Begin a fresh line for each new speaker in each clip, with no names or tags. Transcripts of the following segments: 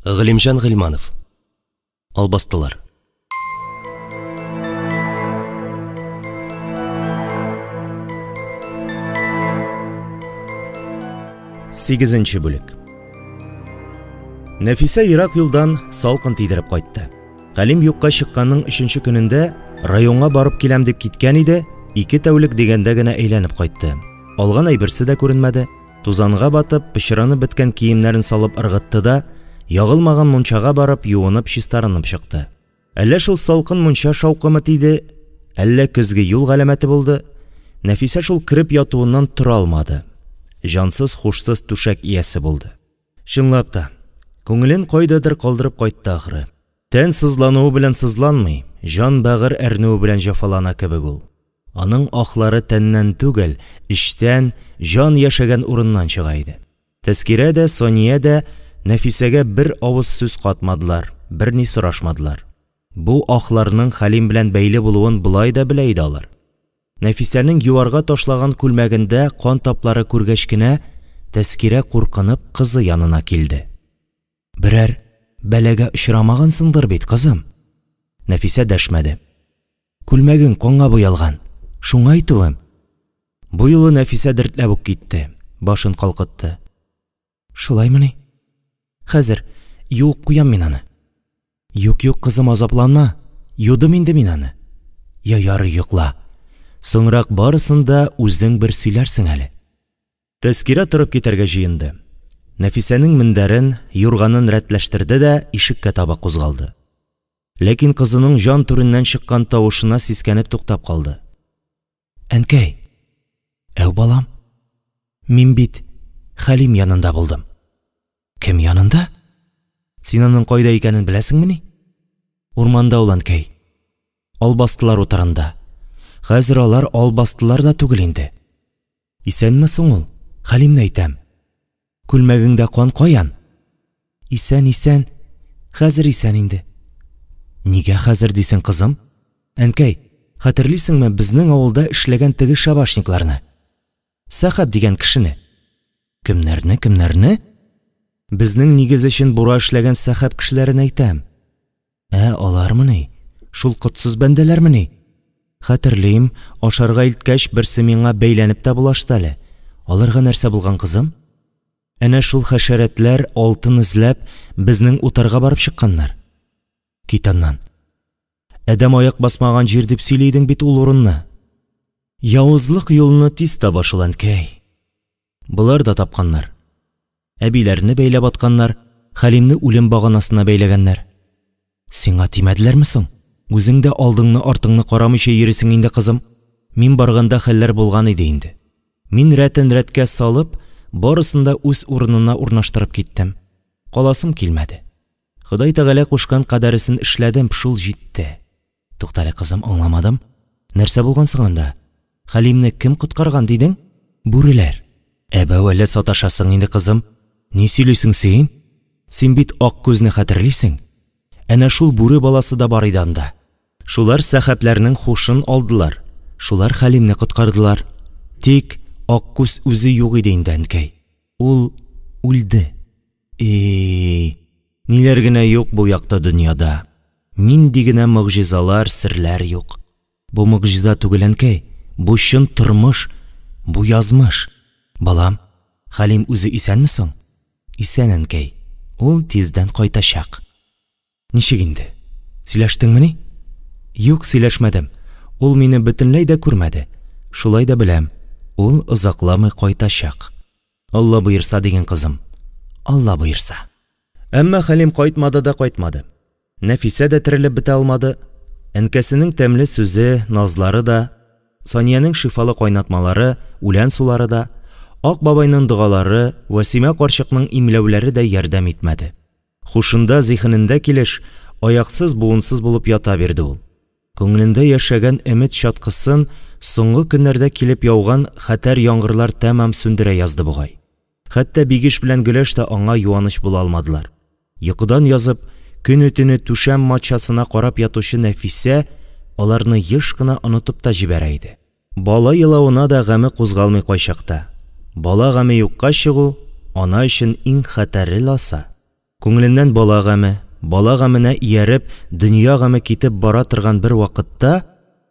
Галимҗан Гыйльманов. Албастылар. Сигезенче бүлек. Нәфисә ерак юлдан салкын тидереп кайтты. Хәлим юкка чыкканның өченче көнендә районга барып киләм дип киткән иде, ике тәүлек дигәндә генә әйләнеп кайтты. Алган әйберсе дә күренмәде. Тузанга батып, пычранып беткән киемнәрен салып ыргытты да, ягылмаган мунчага барып, юынып, чистарынып чыкты. Әллә шул салкын мунча шаукымы тиде, әллә көзге юл галәмәте булды, Нәфисә шул кереп ятуыннан тора алмады. Җансыз-хушсыз түшәк иясе булды. Чынлап та, күңелен кайдадыр калдырып кайтты ахры. Тән сызлануы белән сызланмый, җан-бәгырь әрнүе белән җәфалана кебек ул. Аның ахлары тәннән түгел, эчтән, җан яшәгән урыннан чыга иде. Тәскирә дә, Сания дә Нәфисәгә бер авыз сүз катмадылар, берни сорашмадылар. Бу ахларның Хәлим белән бәйле булуын болай да белә иде алар. Нәфисәнең юарга ташлаган күлмәгендә кан таплары күргәч кенә, Тәскирә куркынып кызы янына килде. Берәр бәлагә очрамагансыңдыр бит, кызым? Нәфисә дәшмәде. Күлмәгең канга буялган. Шуңа әйтүем. Бу юлы Нәфисә дертләп үк китте, башын калкытты. Шулаймыни? Хәзер юып куям мин аны. Юк, юк, кызым, азапланма. Юдым инде мин аны. Я ярый, йокла. Соңрак барысын да үзең бер сөйләрсең әле. Тәскирә торып китәргә җыенды. Нәфисәнең мендәрен, юрганын рәтләштерде дә ишеккә таба кузгалды. Ләкин кызының җан түреннән чыккан тавышына сискәнеп туктап калды. Әнкәй! Әү, балам? Мин бит Хәлим янында булдым. Кем янында? Син аның кайда икәнен беләсеңмени? Урманда ул, әнкәй. Албастылар утарында. Хәзер алар албастылар да түгел инде. Исәнме соң ул? Хәлимне әйтәм. Күлмәгеңдә кан каян? Исән, исән. Хәзер исән инде. Нигә хәзер дисең, кызым? Әнкәй, хәтерлисеңме безнең авылда эшләгән теге шабашникларны? Сәхәп дигән кешене. Кемнәрне, кемнәрне? Безнең нигез өчен бура эшләгән Сәхәп кешеләрен әйтәм. Ә, алармыни? Шул котсыз бәндәләрмени? Хәтерлим, ашарга илткәч, берсе миңа бәйләнеп тә булашты әле. Аларга нәрсә булган, кызым? Әнә шул хәшәрәтләр, алтын эзләп, безнең утарга барып чыкканнар. Кит аннан. Адәм аяк басмаган җир дип сөйли идең бит ул урынны. Явызлык юлны тиз таба шул, әнкәй. Болар да тапканнар. Әбиләрне бәйләп атканнар, Хәлимне үлем баганасына бәйләгәннәр. Сиңа тимәделәрме соң? Үзең дә алдыңны-артыңны карамыйча йөрисең инде, кызым. Мин барганда хәлләр булган иде инде. Мин рәтен рәткә салып, барысын да үз урынына урнаштырып киттем. Каласым килмәде. Ходай Тәгалә кушкан кадәресен эшләдем, шул җитте. Туктале, кызым, аңламадым. Нәрсә булган соң анда? Хәлимне кем коткарган дидең? Бүреләр. Әбәү, әллә саташасың инде, кызым? Ни сөйлисең син? Син бит Аккүзне хәтерлисең. Әнә шул бүре баласы да бар иде анда. Шулар сәхәпләрнең хушын алдылар, шулар Хәлимне коткардылар. Тик Аккүз үзе юк иде инде, әнкәй. Ул үлде. И-и, ниләр генә юк бу якты дөньяда. Нинди генә могҗизалар, серләр юк. Бу могҗиза түгел, әнкәй, бу чын тормыш, бу язмыш. Балам, Хәлим үзе исәнме соң? Исән, әнкәй. Ул тиздән кайтачак. Ничек инде? Сөйләштеңмени? Юк, сөйләшмәдем. Ул мине бөтенләй дә күрмәде. Шулай да беләм, ул озакламый кайтачак. Алла боерса, диген, кызым. Алла боерса. Әмма Хәлим кайтмады да кайтмады. Нәфисә дә терелеп бетә алмады. Әнкәсенең тәмле сүзе, назлары да, Саниянең шифалы кайнатмалары, үлән сулары да, Ак бабайның догалары, Вәсимә карчыкның имләүләре дә ярдәм итмәде. Хушында, зиһенендә килеш, аяксыз-буынсыз булып ята бирде ул. Күңелендә яшәгән өмет чаткысын соңгы көннәрдә килеп яуган хәтәр яңгырлар тәмам сүндерә язды бугай. Хәтта Бигеш белән Гөләш тә аңа юаныч була алмадылар. Йокыдан язып, көне-төне түшәм матчасына карап ятучы Нәфисә аларны еш кына онытып та җибәрә иде. Бала елавына да гаме кузгалмый кайчакта. Бала гаме юкка чыгу, ана өчен иң хәтәре ласа. Күңеленнән бала гаме, бала гаменә ияреп, дөнья гаме китеп бара торган бер вакытта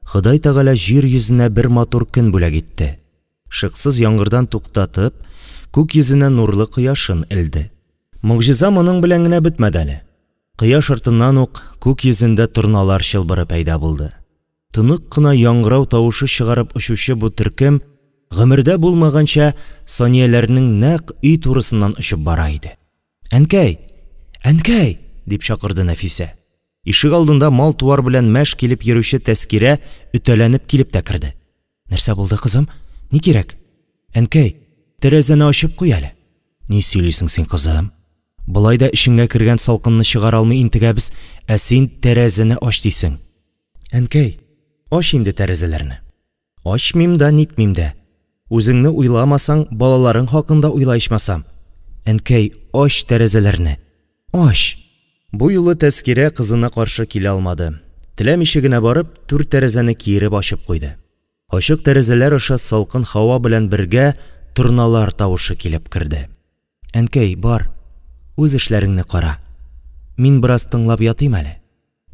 Ходай Тәгалә җир йөзенә бер матур көн бүләк итте. Шыксыз яңгырдан туктатып, күк йөзенә нурлы кояшын элде. Могҗиза моның белән генә бетмәде әле. Кояш артыннан ук күк йөзендә торналар чылбыры пәйда булды. Тонык кына яңгырау тавышы чыгарып очучы бу төркем, гомердә булмаганча, Санияләрнең нәкъ өй турысыннан очып бара иде. Әнкәй! Әнкәй! дип чакырды Нәфисә. Ишек алдында мал-туар белән мәш килеп йөрүче Тәскирә өтәләнеп килеп тә керде. Нәрсә булды, кызым? Ни кирәк? Әнкәй, тәрәзәне ачып куй әле. Ни сөйлисең син, кызым? Болай да эчеңә кергән салкынны чыгара алмый интегәбез, ә син тәрәзәне ач дисең. Әнкәй, ач инде тәрәзәләрне. Ачмыйм да, нитмим дә. Үзеңне уйламасаң, балаларың хакында уйла ичмасам. Әнкәй, ач тәрәзәләрне. Ач! Бу юлы Тәскирә кызына каршы килә алмады. Теләмичә генә барып, түр тәрәзәне киереп ачып куйды. Ачык тәрәзәләр аша салкын һава белән бергә торналар тавышы килеп керде. Әнкәй, бар, үз эшләреңне кара. Мин бераз тыңлап ятыйм әле.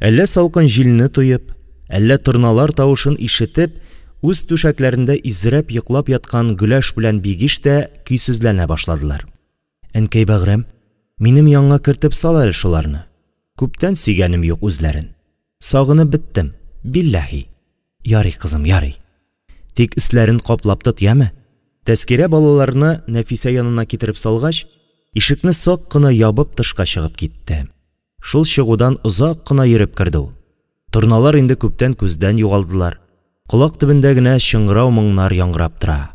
Әллә салкын җилне тоеп, әллә торналар тавышын ишетеп, үз түшәкләрендә изрәп йоклап яткан Гөләш белән Бигиш тә көйсезләнә башладылар. Әнкәй бәгърем, минем янга кертеп сал әле шуларны. Күптән сөйгәнем юк үзләрен. Сагынып беттем, билләһи. Ярый, кызым, ярый. Тик өсләрен каплап тот, яме? Тәскирә балаларны Нәфисә янына китереп салгач, ишекне сак кына ябып тышка чыгып китте. Шул чыгудан озак кына йөреп керде ул. Торналар инде күптән күздән югалдылар. Колак төбендә генә чыңгырау моңнар яңгырап тора.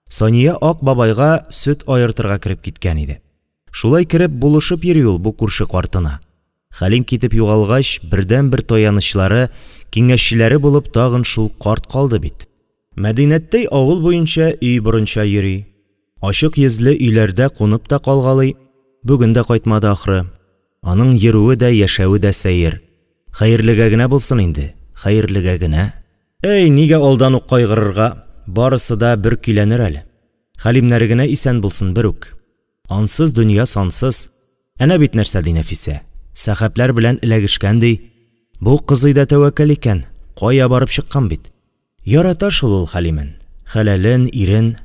Сания Ак бабайга сөт аертырга кереп киткән иде. Шулай кереп булышып йөри ул бу күрше картына. Хәлим китеп югалгач, бердәнбер таянычлары, киңәшчеләре булып тагын шул карт калды бит. Мәдинәттәй авыл буенча өй борынча йөри. Ачык йөзле өйләрдә кунып та калгалый, бүген дә кайтмады ахры. Аның йөрүе дә, яшәве дә сәер. Хәерлегә генә булсын инде, хәерлегә генә. Әй, нигә алдан ук кайгырырга, барысы да бер көйләнер әле. Хәлимнәре генә исән булсын берүк. Ансыз дөнья сансыз. Әнә бит нәрсә ди Нәфисә. Сәхәпләр белән эләгешкән ди. Бу кызый да тәвәккәл икән, кая барып чыккан бит. Ярата шул ул Хәлимен. Хәләлен, ирен.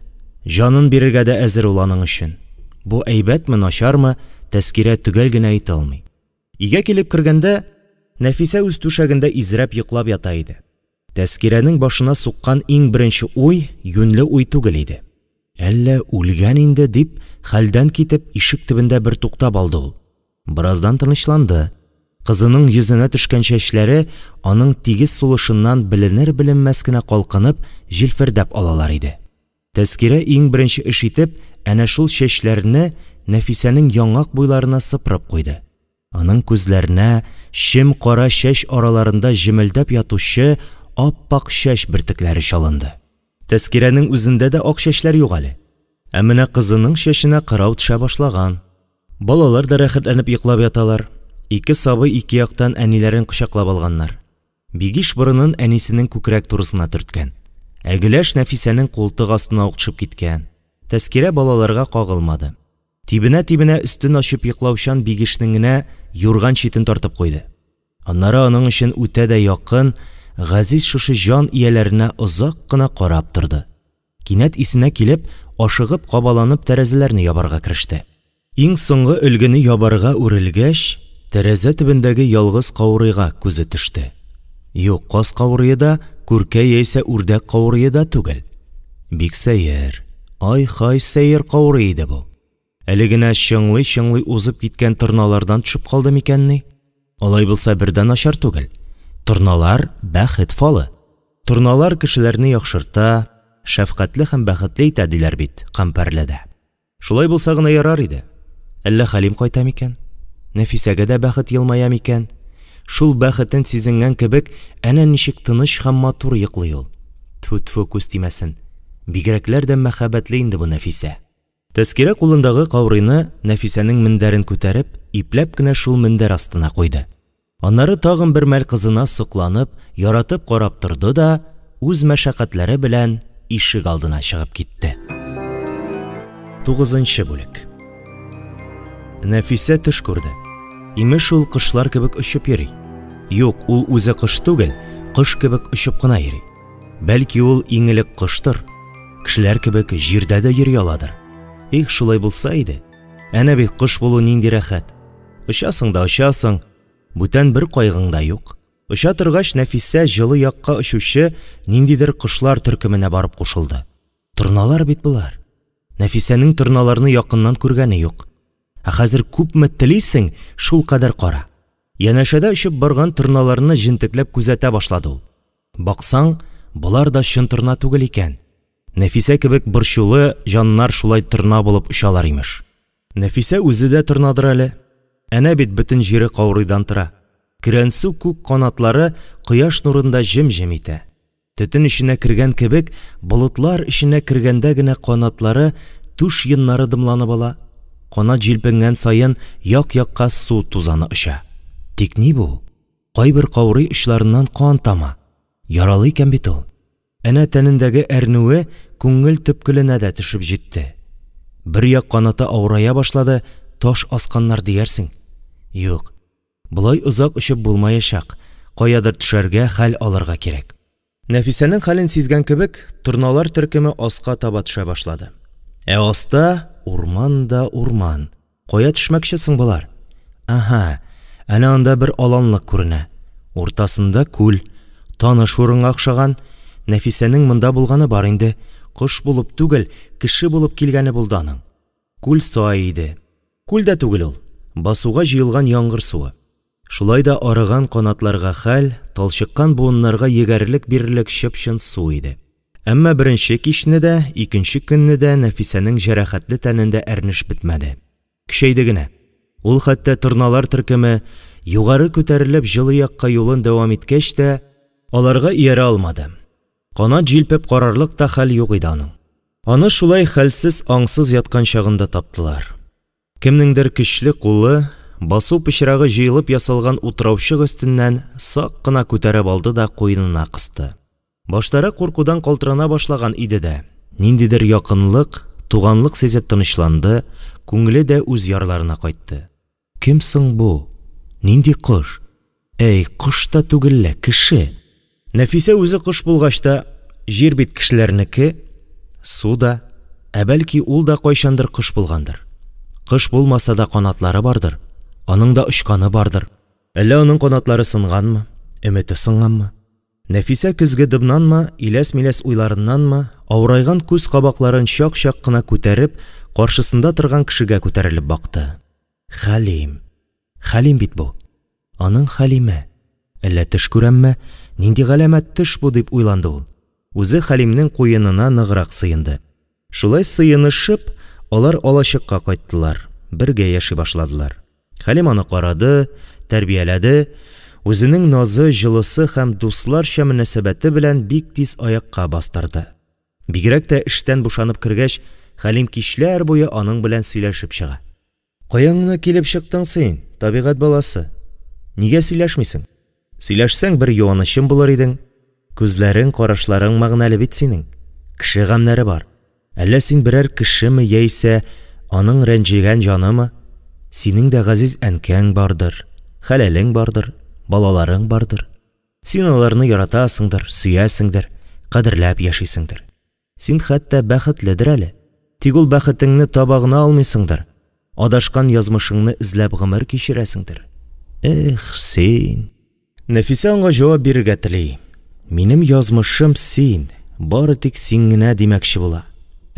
Җанын бирергә дә әзер ул аның өчен. Бу әйбәтме, начармы, Тәскирә төгәл генә әйтә алмый. Өйгә килеп кергәндә, Нәфисә үз түшәгендә изрәп йоклап ята иде. Тәскирәнең башына суккан иң беренче уй юньле уй түгел иде. Әллә үлгән инде, дип, хәлдән китеп, ишек төбендә бер туктап алды ул. Бераздан тынычланды. Кызының йөзенә төшкән чәчләре аның тигез сулышыннан беленер-беленмәс кенә калкынып, җилфердәп алалар иде. Тәскирә иң беренче эш итеп, әнә шул чәчләрне Нәфисәнең яңак буйларына сыпырып куйды. Аның күзләренә чем-кара чәч араларында җемелдәп ятучы ап-ак чәч бөртекләре чалынды. Тәскирәнең үзендә дә ак чәчләр юк әле. Ә менә кызының чәченә кырау төшә башлаган. Балалар да рәхәтләнеп йоклап яталар. Ике сабый ике яктан әниләрен кочаклап алганнар. Бигиш борынын әнисенең күкрәк турысына төрткән. Ә Гөләш Нәфисәнең култык астына ук төшеп киткән. Тәскирә балаларга кагылмады. Тибенә-тибенә өстен ачып йоклаучан Бигешнең генә юрган читен тартып куйды. Аннары аның өчен үтә дә якын, газиз шушы җан ияләренә озак кына карап торды. Кинәт исенә килеп, ашыгып-кабаланып тәрәзәләрне ябарга кереште. Иң соңгы өлгене ябарга үрелгәч, тәрәзә төбендәге ялгыз каурыйга күзе төште. Юк, каз каурые да, күркә яисә үрдәк каурые да түгел. Бик сәер, ай-һай сәер каурый иде бу. Әле генә чыңлый-чыңлый узып киткән торналардан төшеп калды микәнни? Алай булса бер дә начар түгел. Торналар, бәхет фалы. Торналар кешеләрне яхшырта, шәфкатьле һәм бәхетле итә, диләр бит Кампәрледә. Шулай булса гына ярар иде. Әллә Хәлим кайта микән? Нәфисәгә дә бәхет елмая микән? Шул бәхетен сизенгән кебек, әнә ничек тыныч һәм матур йоклый ул. Тфү-тфү, күз тимәсен. Бигрәкләр дә мәхәббәтле инде бу Нәфисә. Тәскирә кулындагы каурыйны Нәфисәнең мендәрен күтәреп, ипләп кенә шул мендәр астына куйды. Аннары тагын бер мәл кызына сокланып, яратып карап торды да, үз мәшәкатьләре белән ишек алдына чыгып китте. Тугызынчы бүлек. Нәфисә төш күрде. Имеш, ул кошлар кебек очып йөри. Юк, ул үзе кош түгел, кош кебек очып кына йөри. Бәлки ул иң элек коштыр, кешеләр кебек җирдә дә йөри аладыр. Их, шулай булса иде. Әнә бит кош булу нинди рәхәт. Очасың да очасың, бүтән бер кайгың да юк. Оча торгач, Нәфисә җылы якка очучы ниндидер кошлар төркеменә барып кушылды. Торналар бит болар. Нәфисәнең торналарны якыннан күргәне юк. Ә хәзер күпме телисең, шулкадәр кара. Янәшәдә очып барган торналарны җентекләп күзәтә башлады ул. Баксаң, болар да чын торна түгел икән. Нәфисә кебек борчулы җаннар шулай торна булып очалар, имеш. Нәфисә үзе дә торнадыр әле. Әнә бит бөтен җире каурыйдан тора. Көрәнсу күк канатлары кояш нурында җем-җем итә. Төтен эченә кергән кебек, болытлар эченә кергәндә генә канатлары, түш йоннары дымланып ала, канат җилпенгән саен як-якка су тузаны оча. Тик ни бу? Кайбер каурый очларыннан кан тама. Яралы икән бит ул. Әнә тәнендәге әрнүе күңел төпкеленә дә төшеп җитте. Бер як канаты авырая башлады, таш асканнар диярсең. Юк, болай озак очып булмаячак, каядыр төшәргә, хәл алырга кирәк. Нәфисәнең хәлен сизгән кебек, торналар төркеме аска таба төшә башлады. Ә аста урман да урман. Кая төшмәкче соң болар? Әһә, әнә анда бер аланлык күренә. Уртасында күл. Таныш урынга охшаган. Нәфисәнең монда булганы бар инде. Кош булып түгел, кеше булып килгәне булды аның. Күл сай иде. Күл дә түгел ул. Басуга җыелган яңгыр суы. Шулай да арыган канатларга хәл, талчыккан буыннарга егәрлек бирерлек чып-чын су иде. Әмма беренче кичне дә, икенче көнне дә Нәфисәнең җәрәхәтле тәнендә әрнеш бетмәде. Көчәйде генә. Ул хәтта торналар төркеме югары күтәрелеп җылы якка юлын дәвам иткәч тә, аларга иярә алмады. Канат җилпеп карарлык та хәл юк иде аның. Аны шулай хәлсез, аңсыз яткан чагында таптылар. Кемнеңдер көчле кулы басу пычрагы җыелып ясалган утраучык өстеннән сак кына күтәреп алды да куенына кысты. Баштарак куркудан калтырана башлаган иде дә, ниндидер якынлык, туганлык сизеп тынычланды, күңеле дә үз ярларына кайтты. Кем соң бу? Нинди кош? Әй, кош та түгел лә, кеше! Нәфисә үзе кош булгач та, җир бит кешеләрнеке, су да, ә бәлки ул да кайчандыр кош булгандыр. Кош булмаса да канатлары бардыр, аның да очканы бардыр. Әллә аның канатлары сынганмы, өмете сынганмы? Нәфисә көзге дымнанмы, иләс-миләс уйларыннанмы, авырайган күз кабакларын чак-чак кына күтәреп, каршысында торган кешегә күтәрелеп бакты. Хәлим. Хәлим бит бу. Аның Хәлиме. Әллә төш күрәмме? Нинди галәмәт төш бу, дип уйланды ул. Үзе Хәлимнең куенына ныграк сыенды. Шулай сыенышып, алар алачыкка кайттылар, бергә яши башладылар. Хәлим аны карады, тәрбияләде, үзенең назы, җылысы һәм дусларча мөнәсәбәте белән бик тиз аякка бастырды. Бигрәк тә эштән бушанып кергәч, Хәлим кичләр буе аның белән сөйләшеп чыга. Каян гына килеп чыктың син, табигать баласы? Нигә сөйләшмисең? Сөйләшсәң, бер юанычым булыр идең. Күзләрең, карашларың мәгънәле бит синең. Кеше гамьнәре бар. Әллә син берәр кешеме яисә аның рәнҗегән җанымы? Синең дә газиз әнкәң бардыр, хәләлең бардыр, балаларың бардыр. Син аларны яратасыңдыр, сөясеңдер, кадерләп яшисеңдер. Син хәтта бәхетледер әле. Тик ул бәхетеңне таба гына алмыйсыңдыр. Адашкан язмышыңны эзләп гомер кичерәсеңдер. Эх, син! Нәфисә аңа җавап бирергә тели. Минем язмышым син, бары тик син генә димәкче була.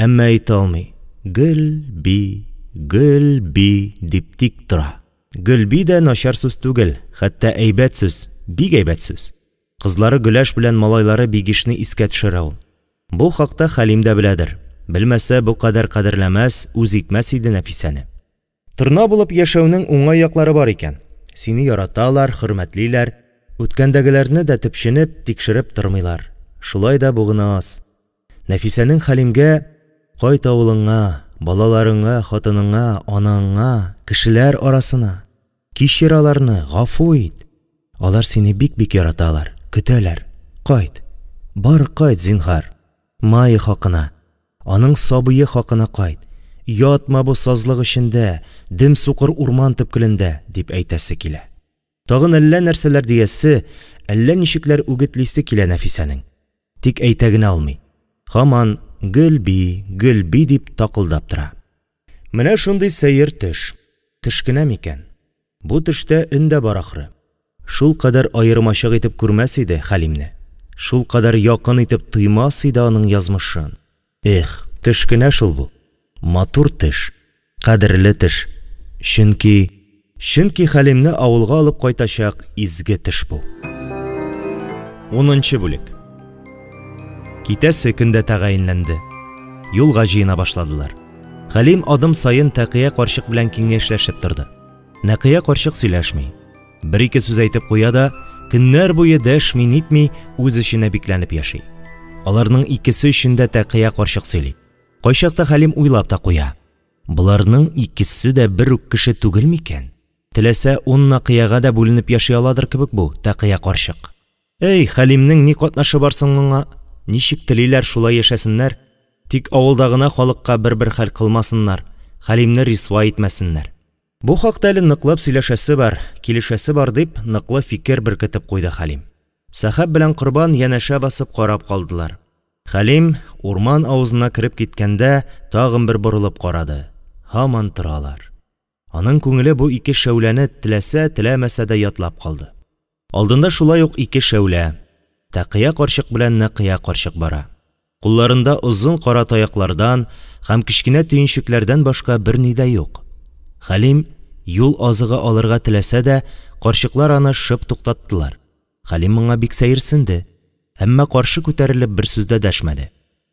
Әмма әйтә алмый. Гөлби, Гөлби дип тик тора. Гөлби дә начар сүз түгел, хәтта әйбәт сүз, бик әйбәт сүз. Кызлары Гөләш белән малайлары Бигешне искә төшерә ул. Бу хакта Хәлим дә беләдер. Белмәсә, бу кадәр кадерләмәс, үз итмәс иде Нәфисәне. Торна булып яшәүнең уңай яклары бар икән. Сине яраталар, хөрмәтлиләр, үткәндәгеләрне дә төпченеп, тикшереп тормыйлар. Шулай да бу гына аз. Нәфисәнең Хәлимгә Кайт авылыңа, балаларыңа, хатыныңа, анаңа, кешеләр арасына. Кичер аларны, гафу ит. Алар сине бик-бик яраталар, көтәләр. Кайт. Бар кайт, зинһар. Майя хакына, аның сабые хакына кайт. Ятма бу сазлык эчендә, дөм сукыр урман төпкелендә, дип әйтәсе килә. Тагын әллә нәрсәләр диясе, әллә ничекләр үгетлисе килә Нәфисәнең. Тик әйтә генә алмый. Һаман Гөлби, Гөлби дип такылдап тора. Менә шундый сәер төш. Төш кенә микән? Бу төштә өн дә бар ахры. Шулкадәр аермачык итеп күрмәс иде Хәлимне. Шулкадәр якын итеп тоймас иде аның язмышын. Эх, төш кенә шул бу. Матур төш. Кадерле төш. Чөнки, чөнки Хәлимне авылга алып кайтачак изге төш бу. Унынчы бүлек. Китәсе көн дә тәгаенләнде. Юлга җыена башладылар. Хәлим адым саен Тәкыя карчык белән киңәшләшеп торды. Нәкыя карчык сөйләшми. Бер-ике сүз әйтеп куя да, көннәр буе дәшми-нитми, үз эченә бикләнеп яши. Аларның икесе өчен дә Тәкыя карчык сөйли. Кайчакта Хәлим уйлап та куя. Боларның икесе дә бер үк кеше түгел микән? Теләсә, ун Нәкыяга да бүленеп яши аладыр кебек бу Тәкыя карчык. Әй, Хәлимнең ни катнашы бар соң моңа? Ничек телиләр, шулай яшәсеннәр. Тик авылда гына халыкка бер-бер хәл кылмасыннар, Хәлимне рисвай итмәсеннәр. Бу хакта әле ныклап сөйләшәсе бар, килешәсе бар, дип, ныклы фикер беркетеп куйды Хәлим. Сәхәп белән Корбан янәшә басып карап калдылар. Хәлим, урман авызына кереп киткәндә, тагын бер борылып карады. Һаман торалар. Аның күңеле бу ике шәүләне теләсә-теләмәсә дә ятлап калды. Алдында шулай ук ике шәүлә, Тәкыя карчык белән Нәкыя карчык бара. Кулларында озын кара таяклардан һәм кечкенә төенчекләрдән башка берни дә юк. Хәлим юл азыгы алырга теләсә дә, карчыклар аны шып туктаттылар. Хәлим моңа бик сәерсенде, әмма каршы күтәрелеп бер сүз дә дәшмәде.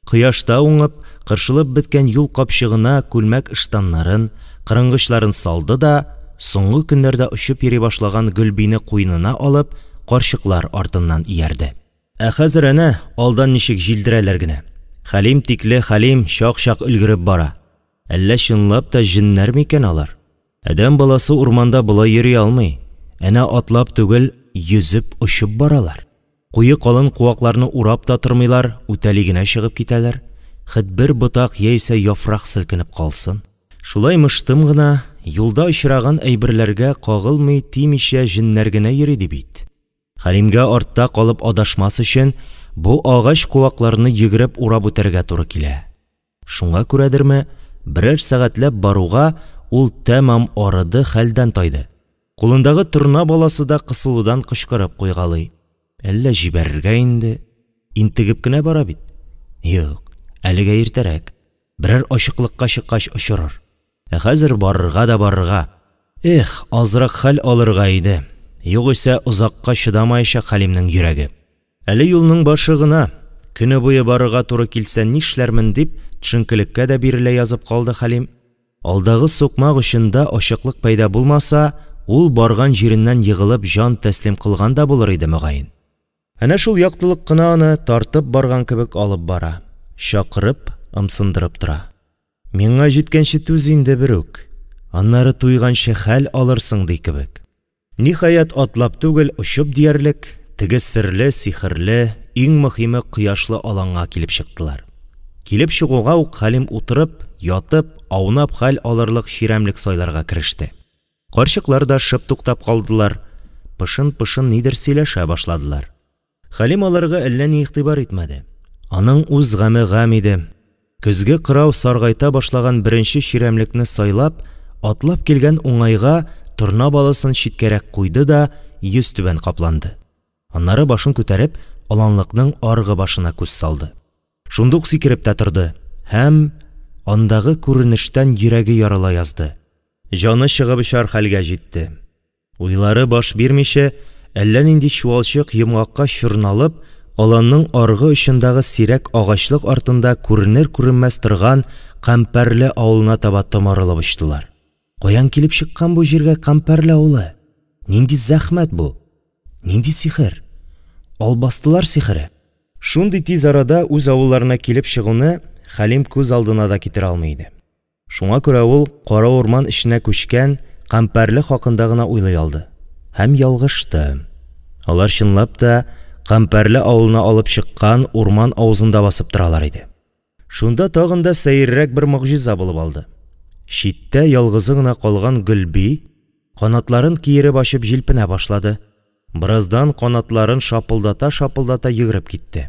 Кояшта уңып, кыршылып беткән юл капчыгына күлмәк-ыштаннарын, кырынгычларын салды да, соңгы көннәрдә очып йөри башлаган Гөлбине куенына алып, карчыклар артыннан иярде. Ә хәзер әнә алдан ничек җилдерәләр генә. Хәлим тикле Хәлим чак-чак өлгереп бара. Әллә чынлап та җеннәр микән алар? Адәм баласы урманда болай йөри алмый. Әнә атлап түгел, йөзеп, очып баралар. Куе калын куакларны урап та тормыйлар, үтәли генә чыгып китәләр. Хет бер ботак яисә яфрак селкенеп калсын. Шулай мыштым гына, юлда очраган әйберләргә кагылмый, тимичә җеннәр генә йөри ди бит. Хәлимгә артта калып адашмас өчен, бу агач-куакларны йөгереп урап үтәргә туры килә. Шуңа күрәдерме, берәр сәгатьләп баруга, ул тәмам арыды, хәлдән тайды. Кулындагы торна баласы да кысылудан кычкырып куйгалый. Әллә җибәрергә инде? Интегеп кенә бара бит. Юк, әлегә иртәрәк. Берәр ачыклыкка чыккач очырыр. Ә хәзер барырга да барырга. Эх, азрак хәл алырга иде. Югыйсә озакка чыдамаячак Хәлимнең йөрәге. Әле юлның башы гына. Көне буе барырга туры килсә нишләрмен дип, төшенкелеккә дә бирелә язып калды Хәлим. Алдагы сукмак очында ачыклык пәйда булмаса, ул барган җиреннән егылып җан тәслим кылган да булыр иде, мөгаен. Әнә шул яктылык кына аны тартып барган кебек алып бара, чакырып, ымсындырып тора. Миңа җиткәнче түз инде берүк, аннары туйганчы хәл алырсың, ди кебек. Ниһаять, атлап түгел, очып диярлек, теге серле, сихерле, иң мөһиме кояшлы аланга килеп чыктылар. Килеп чыгуга ук Хәлим утырып, ятып, аунап хәл алырлык чирәмлек сайларга кереште. Карчыклар да шып туктап калдылар, пышын-пышын нидер сөйләшә башладылар. Хәлим аларга әллә ни игътибар итмәде. Аның үз гаме гамь иде. Көзге кырау саргайта башлаган беренче чирәмлекне сайлап, атлап килгән уңайга торна баласын читкәрәк куйды да йөзтүбән капланды. Аннары башын күтәреп, аланлыкның аргы башына күз салды. Шундук сикереп тә торды һәм андагы күренештән йөрәге ярыла язды. Җаны чыгып очар хәлгә җитте. Уйлары баш бирмичә, әллә нинди чуалчык йомгакка чорналып, аланның аргы очындагы сирәк агачлык артында күренер-күренмәс торган Кампәрле авылына таба томырылып очтылар. Каян килеп чыккан бу җиргә Кампәрле авылы? Нинди зәхмәт бу? Нинди сихер? Албастылар сихере. Шундый тиз арада үз авылларына килеп чыгуны Хәлим күз алдына да китерә алмый иде. Шуңа күрә ул кара урман эченә күчкән Кампәрле хакында гына уйлый алды. Һәм ялгышты. Алар чынлап та Кампәрле авылына алып чыккан урман авызында басып торалар иде. Шунда тагын да сәеррәк бер могҗиза булып алды. Читтә ялгызы гына калган Гөлби канатларын киереп ачып җилпенә башлады, бераздан канатларын шапылдата-шапылдата йөгереп китте.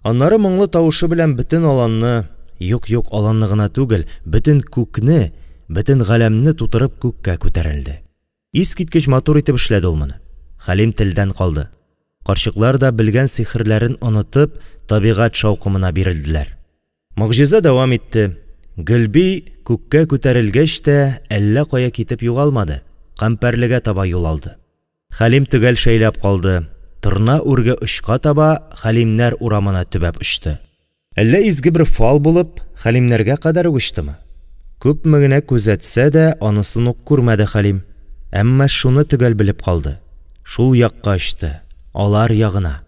Аннары моңлы тавышы белән бөтен аланны, юк-юк, аланны гына түгел, бөтен күкне, бөтен галәмне тутырып күккә күтәрелде. Искиткеч матур итеп эшләде ул моны. Хәлим телдән калды. Карчыклар да, белгән сихерләрен онытып, табигать шаукымына бирелделәр. Могҗиза дәвам итте. Гөлби, күккә күтәрелгәч тә, әллә кая китеп югалмады, Кампәрлегә таба юл алды. Хәлим төгәл шәйләп калды, торна үрге очка таба, Хәлимнәр урамына төбәп очты. Әллә изге бер фал булып, Хәлимнәргә кадәр үк очтымы? Күпме генә күзәтсә дә, анысын ук күрмәде Хәлим. Әмма шуны төгәл белеп калды, шул якка очты, алар ягына.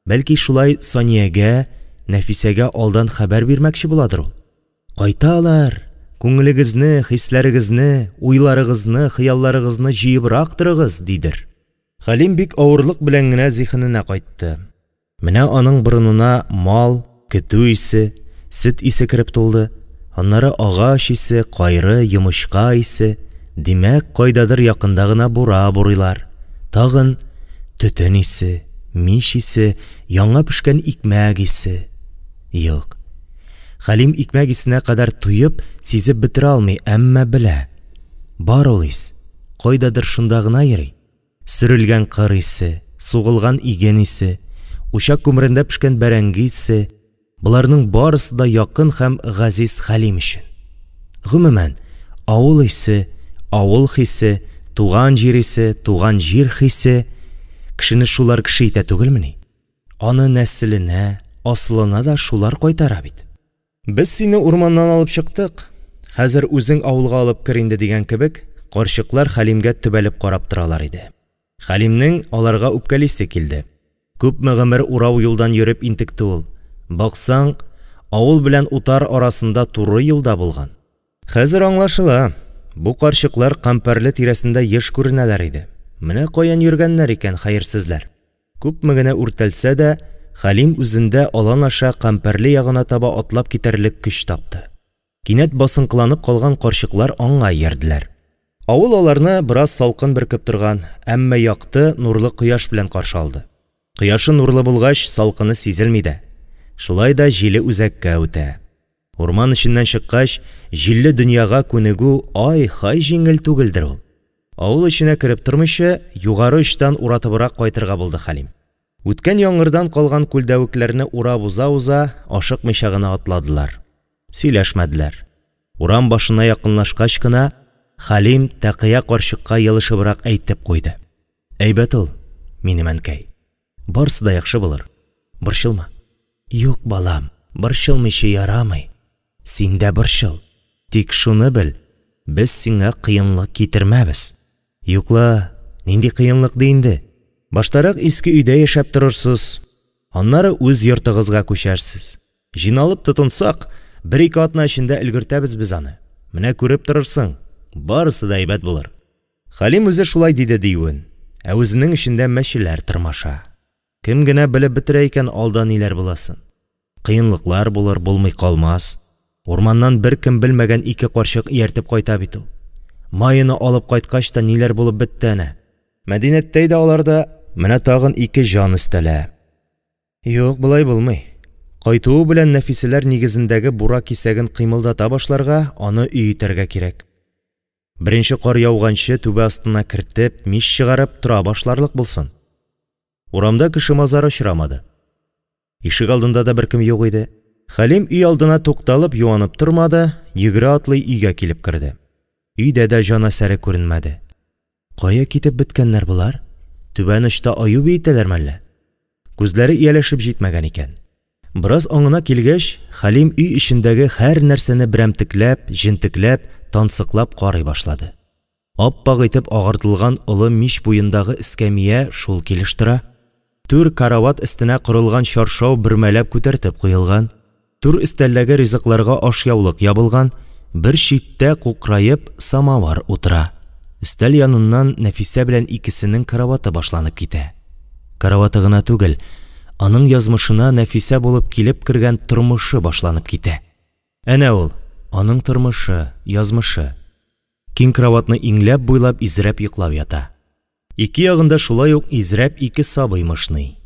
Бәлки, шулай Саниягә, Нәфисәгә алдан хәбәр бирмәкче буладыр ул? Кайта алар! Күңелегезне, хисләрегезне, уйларыгызны, хыялларыгызны җыебрак торыгыз, дидер. Хәлим бик авырлык белән генә зиһененә кайтты. Менә аның борынына мал, көтү исе, сөт исе кереп тулды, аннары агач исе, кайры, йомычка исе, димәк, кайдадыр якында гына бура бурыйлар. Тагын төтен исе, мич исе, яңа пешкән икмәк исе. Юк. Хәлим икмәк исенә кадәр тоеп, сизеп бетерә алмый, әмма белә. Бар ул ис. Кайдадыр шунда гына йөри. Сөрелгән кыр исе, сугылган иген исе, учак күмерендә пешкән бәрәңге исе, боларның барысы да якын һәм газиз Хәлим өчен. Гомумән, авыл исе, авыл хисе, туган җир исе, туган җир хисе, кешене шулар кеше итә түгелмени? Аны нәселенә, асылына да шулар кайтара бит. Без сине урманнан алып чыктык, хәзер үзең авылга алып кер инде дигән кебек, карчыклар Хәлимгә төбәлеп карап торалар иде. Хәлимнең аларга үпкәлисе килде. Күпме гомер урау юлдан йөреп интекте ул. Баксаң, авыл белән утар арасында туры юл да булган. Хәзер аңлашыла, бу карчыклар Кампәрле тирәсендә еш күренәләр иде. Менә каян йөргәннәр икән хәерсезләр. Күпме генә үртәлсә дә, Хәлим үзендә алан аша Кампәрле ягына таба атлап китәрлек көч тапты. Кинәт басынкыланып калган карчыклар аңа иярделәр. Авыл аларны бераз салкын бөркеп торган, әмма якты, нурлы кояш белән каршы алды. Кояшы нурлы булгач, салкыны сизелми дә. Шулай да җиле үзәккә үтә. Урман эченнән чыккач, җилле дөньяга күнегү ай-һай җиңел түгелдер ул. Авыл эченә кереп тормыйча, югары очтан уратыбрак кайтырга булды Хәлим. Үткән яңгырдан калган күлдәвекләрне урап уза-уза, ашыкмыйча гына атладылар. Сөйләшмәделәр. Урам башына якынлашкач кына, Хәлим Тәкыя карчыкка елышыбрак әйтеп куйды. Әйбәт ул, минем әнкәй. Барысы да яхшы булыр. Борчылма. Юк, балам, борчылмыйча ярамый. Син дә борчыл. Тик шуны бел, без сиңа кыенлык китермәбез. Юк ла, нинди кыенлык ди инде? Баштарак иске өйдә яшәп торырсыз, аннары үз йортыгызга күчәрсез. Җыйналып тотынсак, бер-ике атна эчендә өлгертәбез без аны. Менә күреп торырсың, барысы да әйбәт булыр. Хәлим үзе шулай диде диюен, ә үзенең эчендә мәчеләр тырмаша. Кем генә белеп бетерә икән алда ниләр буласын? Кыенлыклар булыр, булмый калмас. Урманнан беркем белмәгән ике карчык ияртеп кайта бит ул. Майяны алып кайткач та ниләр булып бетте әнә. Мәдинәттәй дә аларда, менә тагын ике җан өстәлә. Юк, болай булмый. Кайтуы белән Нәфисәләр нигезендәге бура кисәген кыймылдата башларга, аны өй итәргә кирәк. Беренче кар яуганчы түбә астына кертеп, мич чыгарып, тора башларлык булсын. Урамда кеше-мазар очрамады. Ишек алдында да беркем юк иде. Хәлим өй алдына тукталып, юанып тормады, йөгерә-атлый өйгә килеп керде. Өйдә дә җан әсәре күренмәде. Кая китеп беткәннәр болар? Түбән очта аю биетәләр мәллә? Күзләре ияләшеп җитмәгән икән. Бераз аңына килгәч, Хәлим өй эчендәге һәр нәрсәне берәмтекләп, җентекләп, тансыклап карый башлады. Ап-ак итеп агартылган олы мич буендагы эскәмия шул килеш тора. Түр карават өстенә корылган чаршау бөрмәләп күтәртеп куелган. Түр өстәлдәге ризыкларга ашъяулык ябылган, бер читтә кукраеп самовар утыра. Өстәл яныннан Нәфисә белән икесенең караваты башланып китә. Караваты гына түгел, аның язмышына Нәфисә булып килеп кергән тормышы башланып китә. Әнә ул, аның тормышы, язмышы. Киң кроватьны иңләп-буйлап изрәп йоклап ята. Ике ягында шулай ук изрәп ике сабый мышный.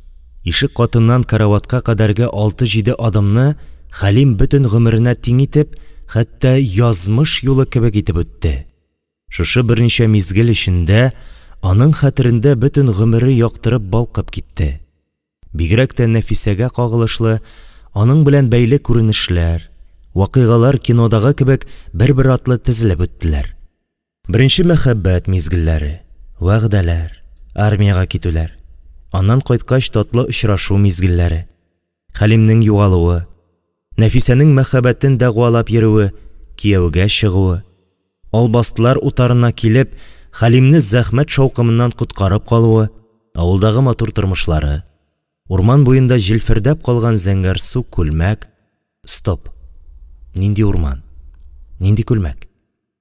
Ишек катыннан караватка кадәрге алты-җиде адымны Хәлим бөтен гомеренә тиң итеп, хәтта язмыш юлы кебек итеп үтте. Шушы берничә мизгел эчендә аның хәтерендә бөтен гомере яктырып, балкып китте. Бигрәк тә Нәфисәгә кагылышлы, аның белән бәйле күренешләр, вакыйгалар кинодагы кебек бер-бер артлы тезелеп үттеләр. Беренче мәхәббәт мизгелләре, вәгъдәләр, армиягә китүләр, аннан кайткач татлы очрашу мизгелләре, Хәлимнең югалуы, Нәфисәнең мәхәббәтен дәгъвалап йөрүе, кияүгә чыгуы, албастылар утарына килеп, Хәлимне зәхмәт шаукымыннан коткарып калуы, авылдагы матур тормышлары, урман буенда җилфердәп калган зәңгәрсу күлмәк. Стоп! Нинди урман? Нинди күлмәк?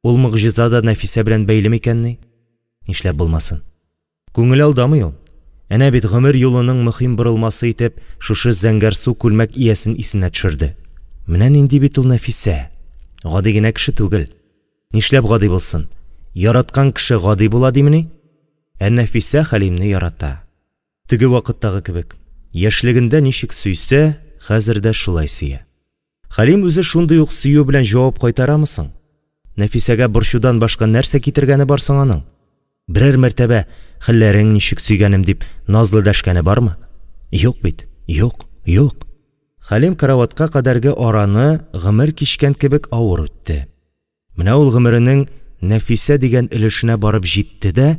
Ул могҗиза да Нәфисә белән бәйле микәнни? Нишләп булмасын? Күңел алдамый ул. Әнә бит гомер юлының мөһим борылмасы итеп шушы зәңгәрсу күлмәк иясен исенә төшерде. Менә нинди бит ул Нәфисә! Гади генә кеше түгел. Нишләп гади булсын? Яраткан кеше гади була димени? Ә Нәфисә Хәлимне ярата. Теге вакыттагы кебек, яшьлегендә ничек сөйсә, хәзер дә шулай сөя. Хәлим үзе шундый ук сөю белән җавап кайтарамы соң? Нәфисәгә борчудан башка нәрсә китергәне бар соң аның? Берәр мәртәбә, хәлләрең ничек, сөйгәнем, дип назлы дәшкәне бармы? Юк бит, юк, юк. Хәлим караватка кадәрге араны гомер кичкән кебек авыр үтте. Менә ул гомеренең Нәфисә дигән өлешенә барып җитте дә,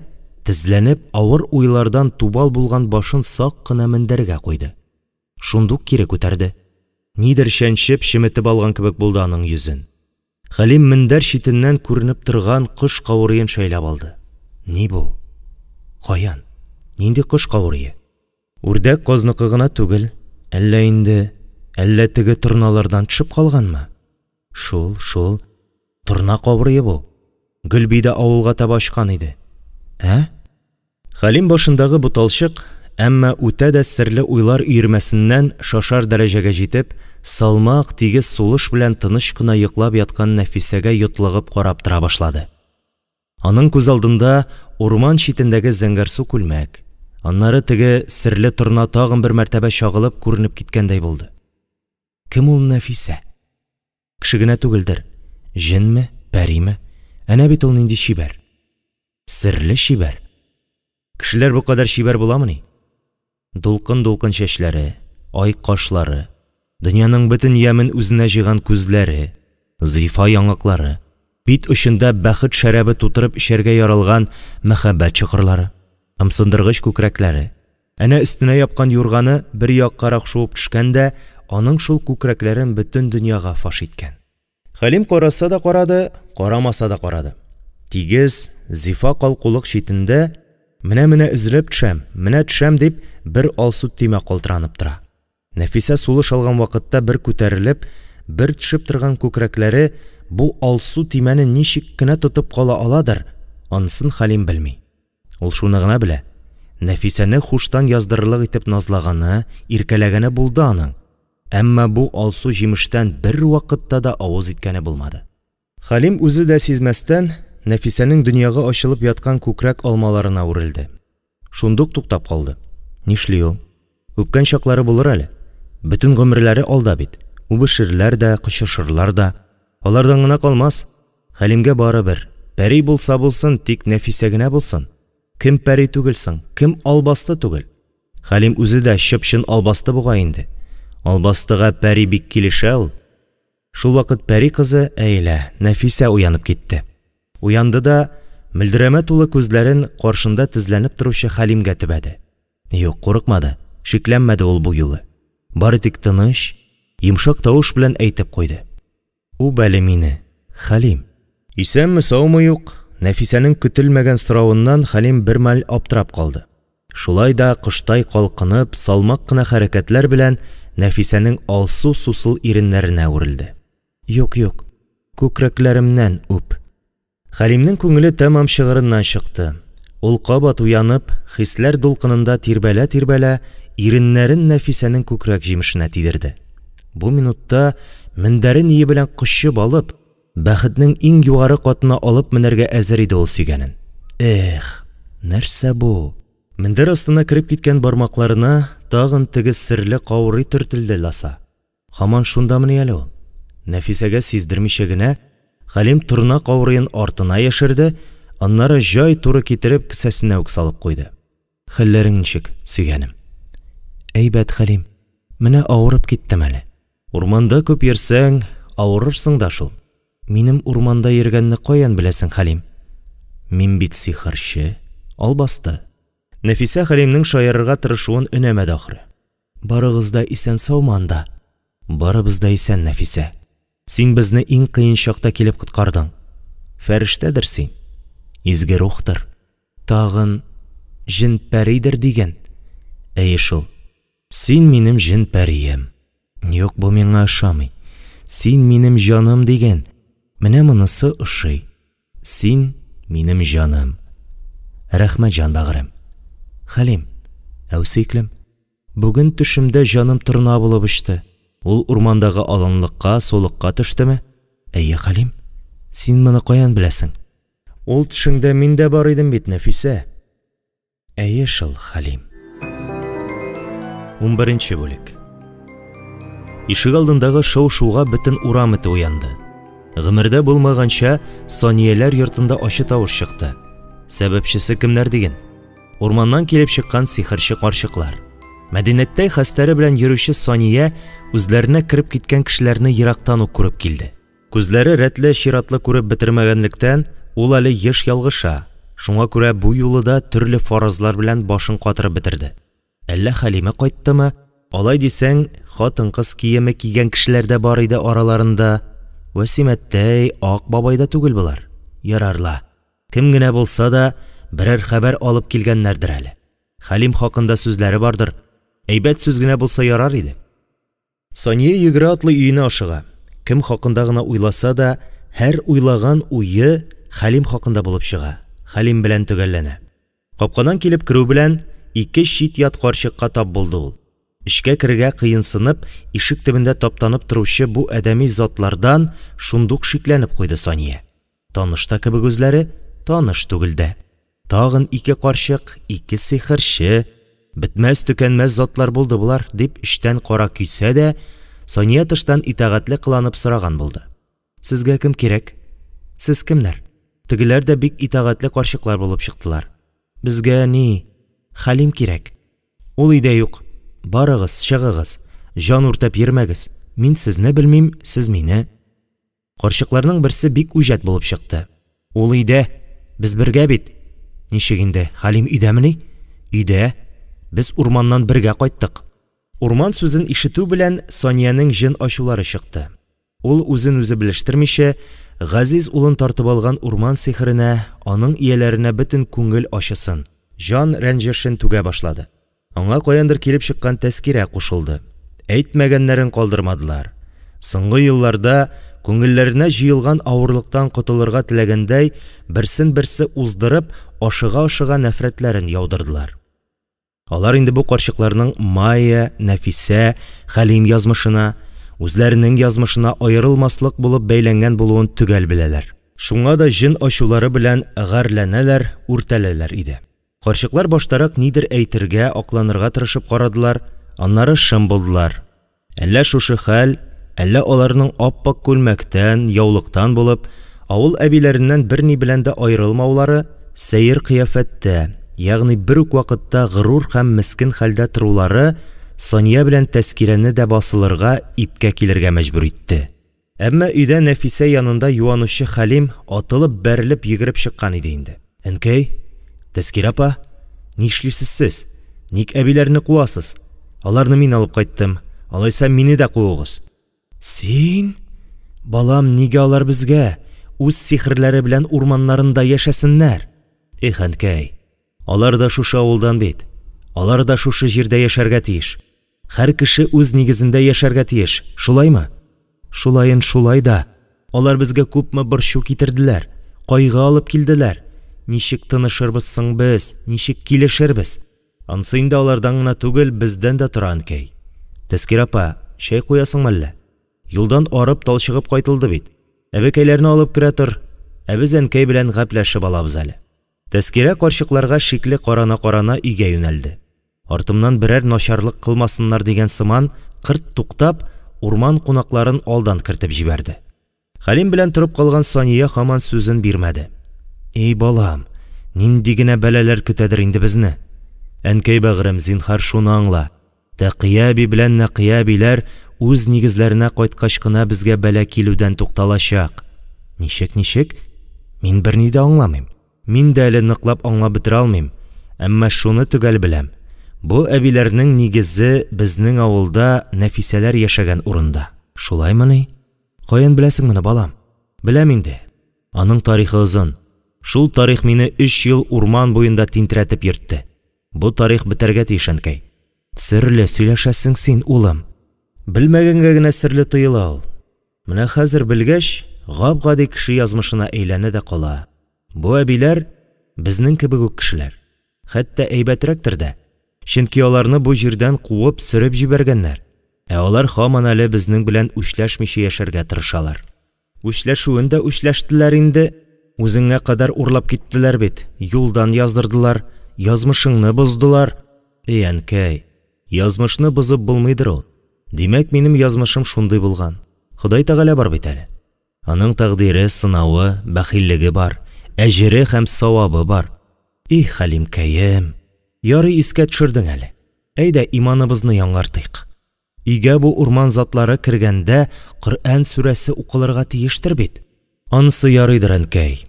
тезләнеп, авыр уйлардан тубал булган башын сак кына мендәргә куйды. Шундук кире күтәрде. Нидер чәнчеп, чеметеп алган кебек булды аның йөзен. Хәлим мендәр читеннән күренеп торган кош каурыен шәйләп алды. Ни бу? Каян? Нинди кош каурые? Үрдәк казныкы гына түгел. Әллә инде, әллә теге торналардан төшеп калганмы? Шул, шул. Торна каурые бу. Гөлби дә авылга таба очкан иде. Ә? Хәлим башындагы буталчык, әмма үтә дә серле уйлар өермәсеннән шашар дәрәҗәгә җитеп, салмак, тигез сулыш белән тыныч кына йоклап яткан Нәфисәгә йотлыгып карап тора башлады. Аның күз алдында урман читендәге зәңгәрсу күлмәк, аннары теге серле торна тагын бер мәртәбә чагылып күренеп киткәндәй булды. Кем ул Нәфисә? Кеше генә түгелдер. Җенме, пәриме? Әнә бит ул нинди чибәр. Серле чибәр. Кешеләр бу кадәр чибәр буламыни? Дулкын-дулкын чәчләре, ай кашлары, дөньяның бөтен ямен үзенә җыйган күзләре, зифа яңаклары, бит очында бәхет шәрабе тутырып эчәргә яралган мәхәббәт чокырлары, ымсындыргыч күкрәкләре. Әнә өстенә япкан юрганы бер яккарак шуып төшкән дә, аның шул күкрәкләрен бөтен дөньяга фаш иткән. Хәлим караса да карады, карамаса да карады. Тигез, зифа калкулык читендә, менә-менә өзелеп төшәм, менә төшәм дип, бер алсу төймә калтыранып тора. Нәфисә сулыш алган вакытта бер күтәрелеп, бер төшеп торган күкрәкләре бу алсу төймәне ничек кенә тотып кала аладыр, анысын Хәлим белми. Ул шуны гына белә, Нәфисәне хуштан яздырырлык итеп назлаганы, иркәләгәне булды аның, әмма бу алсу җимештән бервакытта да авыз иткәне булмады. Хәлим үзе дә сизмәстән, Нәфисәнең дөньяга ачылып яткан күкрәк алмаларына үрелде. Шундук туктап калды. Нишли ул? Үпкән чаклары булыр әле. Бөтен гомерләре алда бит. Үбешерләр дә, кочышырлар да. Алардан гына калмас. Хәлимгә барыбер. Пәри булса булсын, тик Нәфисә генә булсын. Кем пәри түгел соң? Кем албасты түгел? Хәлим үзе дә чып-чын албасты бугай инде. Албастыга пәри бик килешә ул. Шулвакыт пәри кызы, әй лә, Нәфисә уянып китте. Уянды да, мөлдерәмә тулы күзләрен каршында тезләнеп торучы Хәлимгә төбәде. Юк, курыкмады, шикләнмәде ул бу юлы. Бары тик тыныч, йомшак тавыш белән әйтеп куйды. Үп әле мине, Хәлим. Исәнме-саумы юк, Нәфисәнең көтелмәгән соравыннан Хәлим бермәл аптырап калды. Шулай да, коштай калкынып, салмак кына хәрәкәтләр белән Нәфисәнең алсу-сусыл иреннәренә үрелде. Юк, юк, күкрәкләремнән үп. Хәлимнең күңеле тәмам чыгырыннан чыкты. Ул кабат уянып, хисләр дулкынында тирбәлә-тирбәлә, иреннәрен Нәфисәнең күкрәк җимешенә тидерде. Бу минутта мендәре-ние белән кочып алып, бәхетнең иң югары катына алып менәргә әзер иде ул сөйгәнен. Эх, нәрсә бу? Мендәр астына кереп киткән бармакларына тагын теге серле каурый төртелде ласа. Һаман шундамыни әле ул? Нәфисәгә сиздермичә генә, Хәлим торна каурыен артына яшерде, аннары җай туры китереп кесәсенә үк салып куйды. Хәлләрең ничек, сөйгәнем? Әйбәт, Хәлим. Менә авырып киттем әле. Урманда күп йөрсәң, авырырсың да шул. Минем урманда йөргәнне каян беләсең, Хәлим? Мин бит сихерче, албасты. Нәфисә Хәлимнең шаярырга тырышуын өнәмәде ахры. Барыгыз да исән-саумы анда? Барыбыз да исән, Нәфисә. Син безне иң кыен чакта килеп коткардың. Фәрештәдер син. Изге рухтыр. Тагын җен-пәридер диген. Әйе шул. Син минем җен-пәрием. Юк, бу миңа ошамый. Син минем җаным диген. Менә монысы ошый. Син, минем җаным. Рәхмәт, җан бәгырем. Хәлим. Әү, сөеклем. Бүген төшемдә җаным торна булып очты. Ул урмандагы аланлыкка, сулыкка төштеме? Әйе, Хәлим. Син моны каян беләсең? Ул төшеңдә мин дә бар идем бит, Нәфисә. Әйе шул, Хәлим. Унберенче бүлек. Ишегалдындагы шау-шуга бөтен урам эте уянды. Гомердә булмаганча, Санияләр йортында ачы тавыш чыкты. Сәбәпчесе кемнәр диген? Урманнан килеп чыккан сихерче карчыклар. Мәдинәттәй хәстәре белән йөрүче Сания үзләренә кереп киткән кешеләрне ерактан ук күреп килде. Күзләре рәтле-чиратлы күреп бетермәгәнлектән, ул әле еш ялгыша, шуңа күрә бу юлы да төрле фаразлар белән башын катырып бетерде. Әллә Хәлиме кайттымы? Алай дисәң, хатын-кыз киеме кигән кешеләр дә бар иде араларында. Вәсимәттәй, Ак бабай да түгел болар. Ярар ла. Кем генә булса да, берәр хәбәр алып килгәннәрдер әле. Хәлим хакында сүзләре бардыр. Әйбәт сүз генә булса ярар иде. Сания йөгерә-атлый өенә ашыга. Кем хакында гына уйласа да, һәр уйлаган уе Хәлим хакында булып чыга, Хәлим белән төгәлләнә. Капкадан килеп керү белән, ике чит-ят карчыкка тап булды ул. Эчкә керергә кыенсынып, ишек төбендә таптанып торучы бу адәми затлардан шундук шикләнеп куйды Сания. Таныш та кебек үзләре, таныш түгел дә. Тагын ике карчык, ике сихерче, бетмәс-төкәнмәс затлар булды болар, дип эчтән кара көйсә дә, Сания тыштан итагатьле кыланып сораган булды. Сезгә кем кирәк? Сез кемнәр? Тегеләр дә бик итагатьле карчыклар булып чыктылар. Безгә, ни, Хәлим кирәк. Ул өйдә юк. Барыгыз, чыгыгыз. Җан үртәп йөрмәгез. Мин сезне белмим, сез мине. Карчыкларның берсе бик үҗәт булып чыкты. Ул өйдә. Без бергә бит. Ничек инде, Хәлим өйдәмени? Өйдә. Без урманнан бергә кайттык. Урман сүзен ишетү белән, Саниянең җен ачулары чыкты. Ул, үзен-үзе белештермичә, газиз улын тартып алган урман сихеренә, аның ияләренә бөтен күңел ачысын, җан рәнҗешен түгә башлады. Аңа каяндыр килеп чыккан Тәскирә кушылды. Әйтмәгәннәрен калдырмадылар. Соңгы елларда күңелләренә җыелган авырлыктан котылырга теләгәндәй, берсен-берсе уздырып, ашыга-ашыга нәфрәтләрен яудырдылар. Алар инде бу карчыкларның Майя, Нәфисә, Хәлим язмышына, үзләренең язмышына аерылмаслык булып бәйләнгән булуын төгәл беләләр. Шуңа да җен ачулары белән гарьләнәләр, үртәләләр иде. Карчыклар баштарак нидер әйтергә, акланырга тырышып карадылар, аннары шым булдылар. Әллә шушы хәл, әллә аларның ап-ак күлмәктән, яулыктан булып, авыл әбиләреннән берни белән дә аерылмаулары, сәер кыяфәттә, ягъни бер үк вакытта горур һәм мескен хәлдә торулары Сания белән Тәскирәне дә басылырга, ипкә килергә мәҗбүр итте. Әмма өйдә Нәфисә янында юанучы Хәлим атылып-бәрелеп йөгереп чыккан иде инде. Әнкәй! Тәскирә апа! Нишлисез сез? Ник әбиләрне куасыз? Аларны мин алып кайттым. Алайса, мине дә куыгыз. Син? Балам, нигә алар безгә? Үз сихерләре белән урманнарында яшәсеннәр! Их, әнкәй! Алар да шушы авылдан бит. Алар да шушы җирдә яшәргә тиеш. Һәр кеше үз нигезендә яшәргә тиеш, шулаймы? Шулаен шулай да, алар безгә күпме борчу китерделәр, кайгы алып килделәр. Ничек тынышырбыз соң без, ничек килешербез? Ансы инде алардан гына түгел, бездән дә тора, әнкәй. Тәскирә апа, чәй куясыңмы әллә? Юлдан арып-талчыгып кайтылды бит. Әбекәйләрне алып керә тор, ә без әнкәй белән гәпләшеп алабыз әле. Тәскирә карчыкларга шикле карана-карана өйгә юнәлде. Артымнан берәр начарлык кылмасыннар дигән сыман, кырт туктап, урман кунакларын алдан кертеп җибәрде. Хәлим белән торып калган Сания һаман сүзен бирмәде. И балам, нинди генә бәлаләр көтәдер инде безне? Әнкәй бәгърем, зинһар шуны аңла. Тәкыя әби белән Нәкыя әбиләр үз нигезләренә кайткач кына безгә бәла килүдән тукталачак. Ничек, ничек? Мин берни дә аңламыйм. Мин дә әле ныклап аңлап бетерә алмыйм, әмма шуны төгәл беләм, бу әбиләрнең нигезе безнең авылда, Нәфисәләр яшәгән урында. Шулаймыни? Каян беләсең моны, балам? Беләм инде. Аның тарихы озын. Шул тарих мине өч ел урман буенда тинтерәтеп йөртте. Бу тарих бетәргә тиеш, әнкәй. Серле сөйләшәсең син, улым. Белмәгәнгә генә серле тоела ул. Менә хәзер белгәч, гап-гади кеше язмышына әйләнә дә кала. Бу әбиләр, безнең кебек үк кешеләр. Хәтта әйбәтрәктер дә. Чөнки аларны бу җирдән куып, сөреп җибәргәннәр. Ә алар һаман әле безнең белән үчләшмичә яшәргә тырышалар. Үчләшүен дә үчләштеләр инде, үзеңә кадәр урлап киттеләр бит, юлдан яздырдылар, язмышыңны боздылар. И әнкәй, язмышны бозып булмыйдыр ул. Димәк, минем язмышым шундый булган. Ходай Тәгалә бар бит әле. Аның тәкъдире, сынавы, бәхиллеге бар, әҗере һәм савабы бар. Их, Хәлимкәем, ярый искә төшердең әле. Әйдә, иманыбызны яңартыйк. Өйгә бу урман затлары кергәндә Коръән сүрәсе укылырга тиештер бит? Анысы ярыйдыр, әнкәй.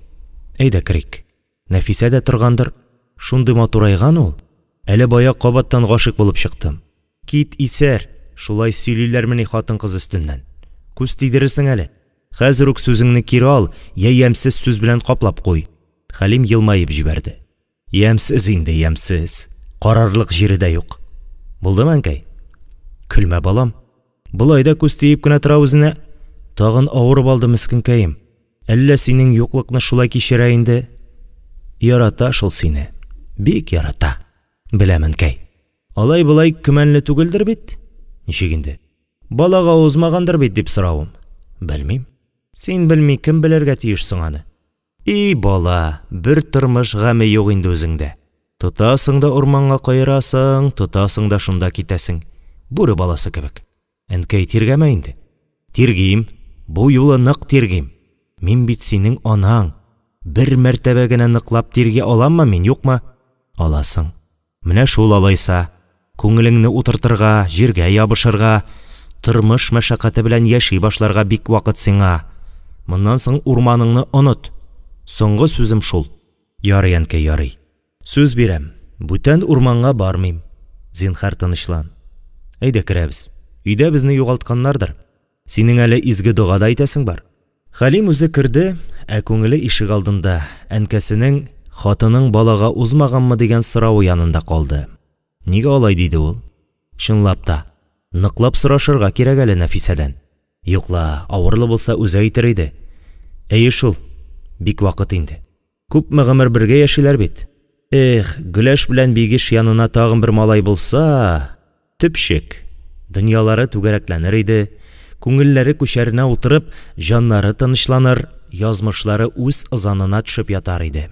Әйдә керик. Нәфисә дә торгандыр. Шундый матурайган ул. Әле бая кабаттан гашыйк булып чыктым. Кит, исәр! Шулай сөйлиләрмени хатын-кыз өстеннән? Күз тидерерсең әле. Хәзер үк сүзеңне кире ал, йә ямьсез сүз белән каплап куй. Хәлим елмаеп җибәрде. Ямьсез инде, ямьсез. Карарлык җире дә юк. Булдымы, әнкәй? Көлмә, балам. Болай да күз тиеп кенә тора үзенә. Тагын авырып алды мескенкәем. Әллә синең юклыкны шулай кичерә инде? Ярата шул сине. Бик ярата. Беләм, әнкәй. Алай-болай көмәнле түгелдер бит? Ничек инде? Балага узмагандыр бит, дип соравым. Белмим. Син белми, кем белергә тиеш соң аны? И бала, бер тормыш гаме юк инде үзеңдә. Тотасың да урманга каерасың, тотасың да шунда китәсең. Бүре баласы кебек. Әнкәй, тиргәмә инде. Тиргим. Бу юлы нык тиргим. Мин бит синең анаң. Бер мәртәбә генә ныклап тирги аламмы мин, юкмы? Аласың. Менә шул алайса. Күңелеңне утыртырга, җиргә ябышырга, тормыш мәшәкате белән яши башларга бик вакыт сиңа. Моннан соң урманыңны оныт. Соңгы сүзем шул. Ярый, әнкәй, ярый. Сүз бирәм, бүтән урманга бармыйм. Зинһар, тынычлан. Әйдә керәбез. Өйдә безне югалтканнардыр. Синең әле изге дога да әйтәсең бар. Хәлим үзе керде, ә күңеле ишегалдында, әнкәсенең, Хатының балага узмаганмы дигән соравы янында калды. Нигә алай диде ул? Чынлап та, ныклап сорашырга кирәк әле Нәфисәдән. Юк ла, авырлы булса үзе әйтер иде. Әйе шул, бик вакыт инде. Күпме гомер бергә яшиләр бит. Эх, Гөләш белән Бигеш янына тагын бер малай булса, төпчек. Дөньялары түгәрәкләнер иде, күңелләре күчәренә утырып, җаннары тынычланыр, язмышлары үз ызанына төшеп ятар иде.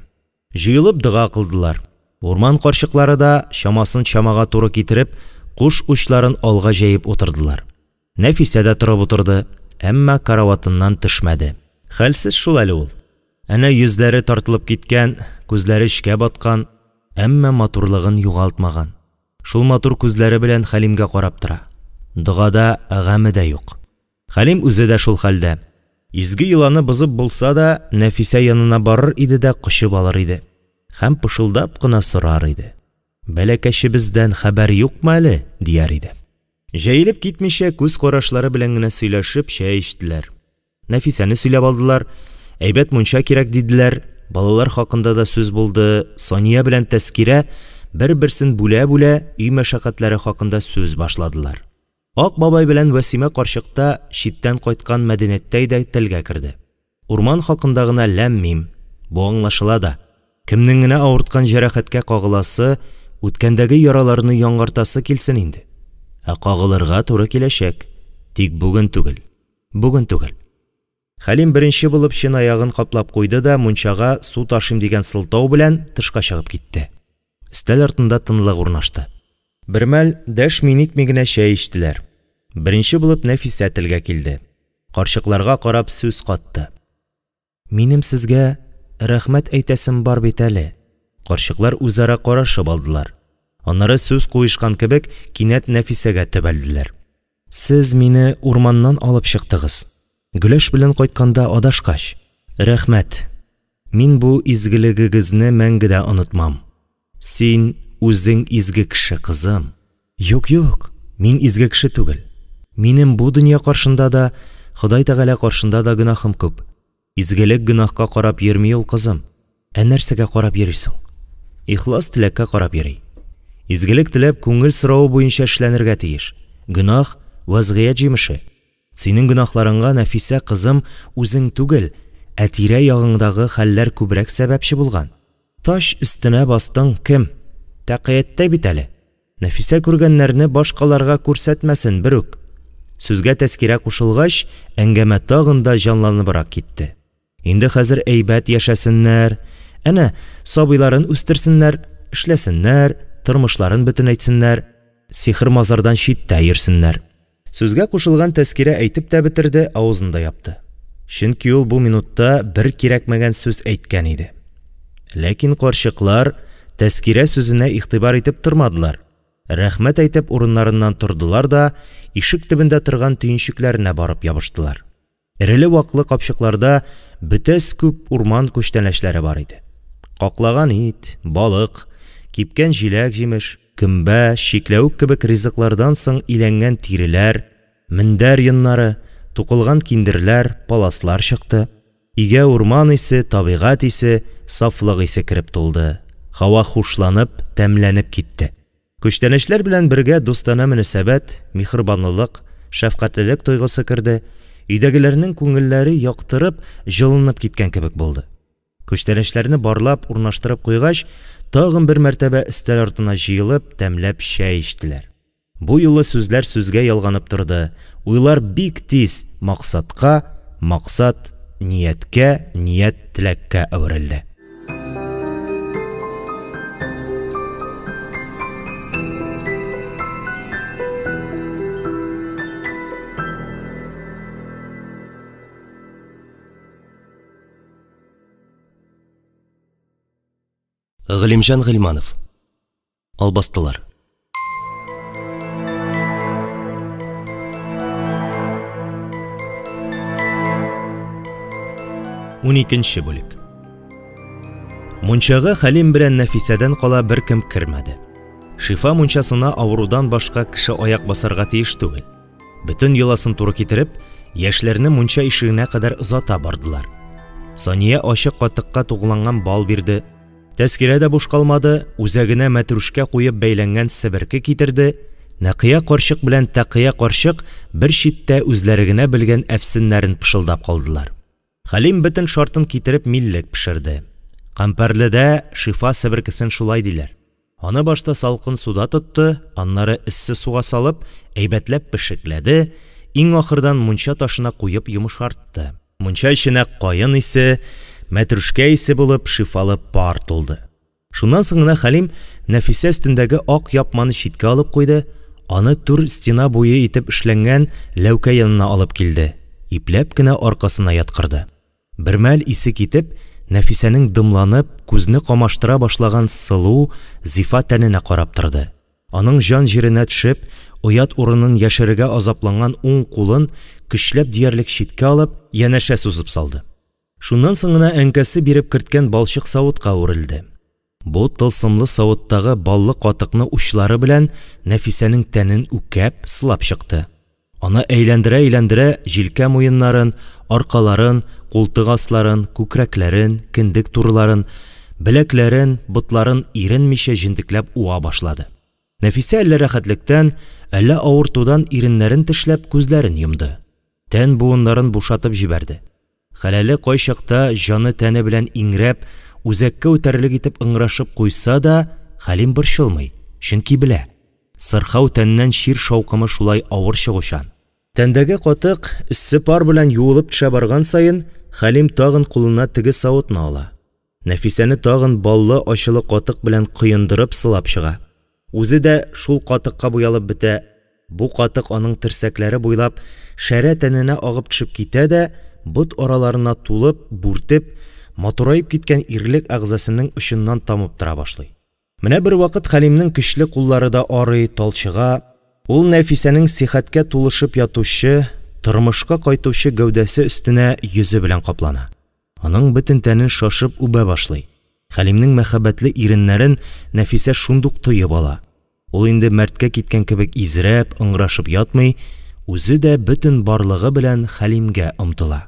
Җыелып дога кылдылар. Урман карчыклары да, чамасын чамага туры китереп, куш учларын алга җәеп утырдылар. Нәфисә дә торып утырды, әмма караватыннан төшмәде. Хәлсез шул әле ул. Әнә йөзләре тартылып киткән, күзләре эчкә баткан, әмма матурлыгын югалтмаган. Шул матур күзләре белән Хәлимгә карап тора. Догада гаме дә юк. Хәлим үзе дә шул хәлдә. Изге йоланы бозып булса да, Нәфисә янына барыр иде дә кочып алыр иде. Һәм пышылдап кына сорар иде. Бәләкәчебездән хәбәр юкмы әле? дияр иде. Җәелеп китмичә, күз карашлары белән генә сөйләшеп, чәй эчтеләр. Нәфисәне сөйләп алдылар, әйбәт мунча кирәк диделәр, балалар хакында да сүз булды, Сания белән Тәскирә, бер-берсен бүлә-бүлә, өй мәшәкатьләре хакында сүз башладылар. Ак бабай белән Вәсимә карчык та, читтән кайткан Мәдинәттәй дә телгә керде. Урман хакында гына ләм-мим. Бу аңлашыла да. Кемнең генә авырткан җәрәхәткә кагыласы, үткәндәге яраларны яңартасы килсен инде? Ә кагылырга туры киләчәк. Тик бүген түгел. Бүген түгел. Хәлим беренче булып чынаягын каплап куйды да мунчага су ташыйм дигән сылтау белән тышка чыгып китте. Өстәл артында тынлык урнашты. Бермәл дәшми-нитми генә чәй эчтеләр. Беренче булып Нәфисә телгә килде. Карчыкларга карап сүз катты. Минем сезгә рәхмәт әйтәсем бар бит әле. Карчыклар үзара карашып алдылар. Аннары сүз куешкан кебек кинәт Нәфисәгә төбәлделәр. Сез мине урманнан алып чыктыгыз. Гөләш белән кайтканда адашкач. Рәхмәт. Мин бу изгелегегезне мәңге дә онытмам. Син үзең изге кеше, кызым. Юк, юк, мин изге кеше түгел. Минем бу дөнья каршында да, Ходай Тәгалә каршында да гөнаһым күп. Изгелек гөнаһка карап йөрми ул, кызым. Ә нәрсәгә карап йөри соң? Ихлас теләккә карап йөри. Изгелек теләп, күңел соравы буенча эшләнергә тиеш. Гөнаһ вазгыять җимеше. Синең гөнаһларыңа, Нәфисә кызым, үзең түгел, ә тирә-ягыңдагы хәлләр күбрәк сәбәпче булган. Таш өстенә бастың, кем? Тәкыяттәй бит әле. Нәфисә күргәннәрне башкаларга күрсәтмәсен берүк. Сүзгә Тәскирә кушылгач, әңгәмә тагын да җанланыбрак китте. Инде хәзер әйбәт яшәсеннәр, әнә, сабыйларын үстерсеннәр, эшләсеннәр, тормышларын бөтенәйтсеннәр, сихер-мазардан читтә йөрсеннәр. Сүзгә кушылган Тәскирә әйтеп тә бетерде, авызын да япты. Чөнки ул бу минутта бер кирәкмәгән сүз әйткән иде. Ләкин карчыклар Тәскирә сүзенә игътибар итеп тормадылар. Рәхмәт әйтеп урыннарыннан тордылар да ишек төбендә торган төенчекләренә барып ябыштылар. Эреле-ваклы капчыкларда бөтәс күп урман күчтәнәчләре бар иде. Каклаган ит, балык, кипкән җиләк-җимеш, гөмбә, чикләвек кебек ризыклардан соң иләнгән тиреләр, мендәр йоннары, тукылган киндерләр, паласлар чыкты. Өйгә урман исе, табигать исе, сафлык исе кереп тулды. Һава хушланып, тәмләнеп китте. Күчтәнәчләр белән бергә дустанә мөнәсәбәт, миһербанлылык, шәфкатьлелек тойгысы керде. Өйдәгеләрнең күңелләре яктырып, җылынып киткән кебек булды. Күчтәнәчләрне барлап, урнаштырып куйгач, тагын бер мәртәбә өстәл артына җыелып, тәмләп чәй эчтеләр. Бу юлы сүзләр сүзгә ялганып торды. Уйлар бик тиз максатка, максат нияткә, ният теләккә әверелде. Галимҗан Гыйльманов. Албастылар. Уникенче бүлек. Мунчага Хәлим белән Нәфисәдән кала беркем кермәде. Шифа мунчасына авырудан башка кеше аяк басарга тиеш түгел. Бөтен йоласын туры китереп, яшьләрне мунча ишегенә кадәр озата бардылар. Сания ачык катыкка тугланган бал бирде. Тәскирә дә буш калмады, үзәгенә мәтрүшкә куеп бәйләнгән себерке китерде. Нәкыя карчык белән Тәкыя карчык бер читтә үзләре генә белгән әфсеннәрен пышылдап калдылар. Хәлим бөтен шартын китереп миллек пешерде. Кампәрледә шифа себеркесен шулай диләр. Аны башта салкын суда тотты, аннары эссе суга салып, әйбәтләп пешекләде, иң ахырдан мунча ташына куеп йомшартты. Мунча эченә каен исе, мәтрүшкә исе булып шифалы пар тулды. Шуннан соң гына Хәлим Нәфисә өстендәге ак япманы читкә алып куйды, аны түр стена буе итеп эшләнгән ләүкә янына алып килде, ипләп кенә аркасына яткырды. Бермәл исе китеп, Нәфисәнең дымланып, күзне камаштыра башлаган сылу, зифа тәненә карап торды. Аның җан җиренә төшеп, оят урынын яшерергә азапланган уң кулын көчләп диярлек читкә алып, янәшә сузып салды. Шуннан соң гына әнкәсе биреп керткән балчык савытка үрелде. Бу тылсымлы савыттагы баллы катыкны учлары белән Нәфисәнең тәнен үкәп, сылап чыкты. Аны әйләндерә-әйләндерә җилкә муеннарын, аркаларын, култык асларын, күкрәкләрен, кендек турыларын, беләкләрен, ботларын иренмичә җентекләп уа башлады. Нәфисә әллә рәхәтлектән, әллә авыртудан иреннәрен тешләп, күзләрен йомды. Тән буыннарын бушатып җибәрде. Хәләле кайчакта җаны тәне белән иңрәп, үзәккә үтәрлек итеп ыңгырашып куйса да, Хәлим борчылмый, чөнки белә: сырхау тәннән чир шаукымы шулай авыр чыгучан. Тәндәге катык эссе пар белән юылып төшә барган саен, Хәлим тагын кулына теге савытны ала. Нәфисәне тагын баллы-ачылы катык белән коендырып, сылап чыга. Үзе дә шул катыкка буялып бетә, бу катык аның терсәкләре буйлап шәрә тәненә агып төшеп китә дә, бот араларына тулып, бүртеп, матураеп киткән ирлек әгъзасының очыннан тамып тора башлый. Менә бервакыт Хәлимнең көчле куллары да арый, талчыга, ул Нәфисәнең сихәткә тулышып ятучы, тормышка кайтучы гәүдәсе өстенә йөзе белән каплана. Аның бөтен тәнен шашып үбә башлый. Хәлимнең мәхәббәтле иреннәрен Нәфисә шундук тоеп ала. Ул инде мәрткә киткән кебек изрәп, ыңгырашып ятмый, үзе дә бөтен барлыгы белән Хәлимгә омтыла.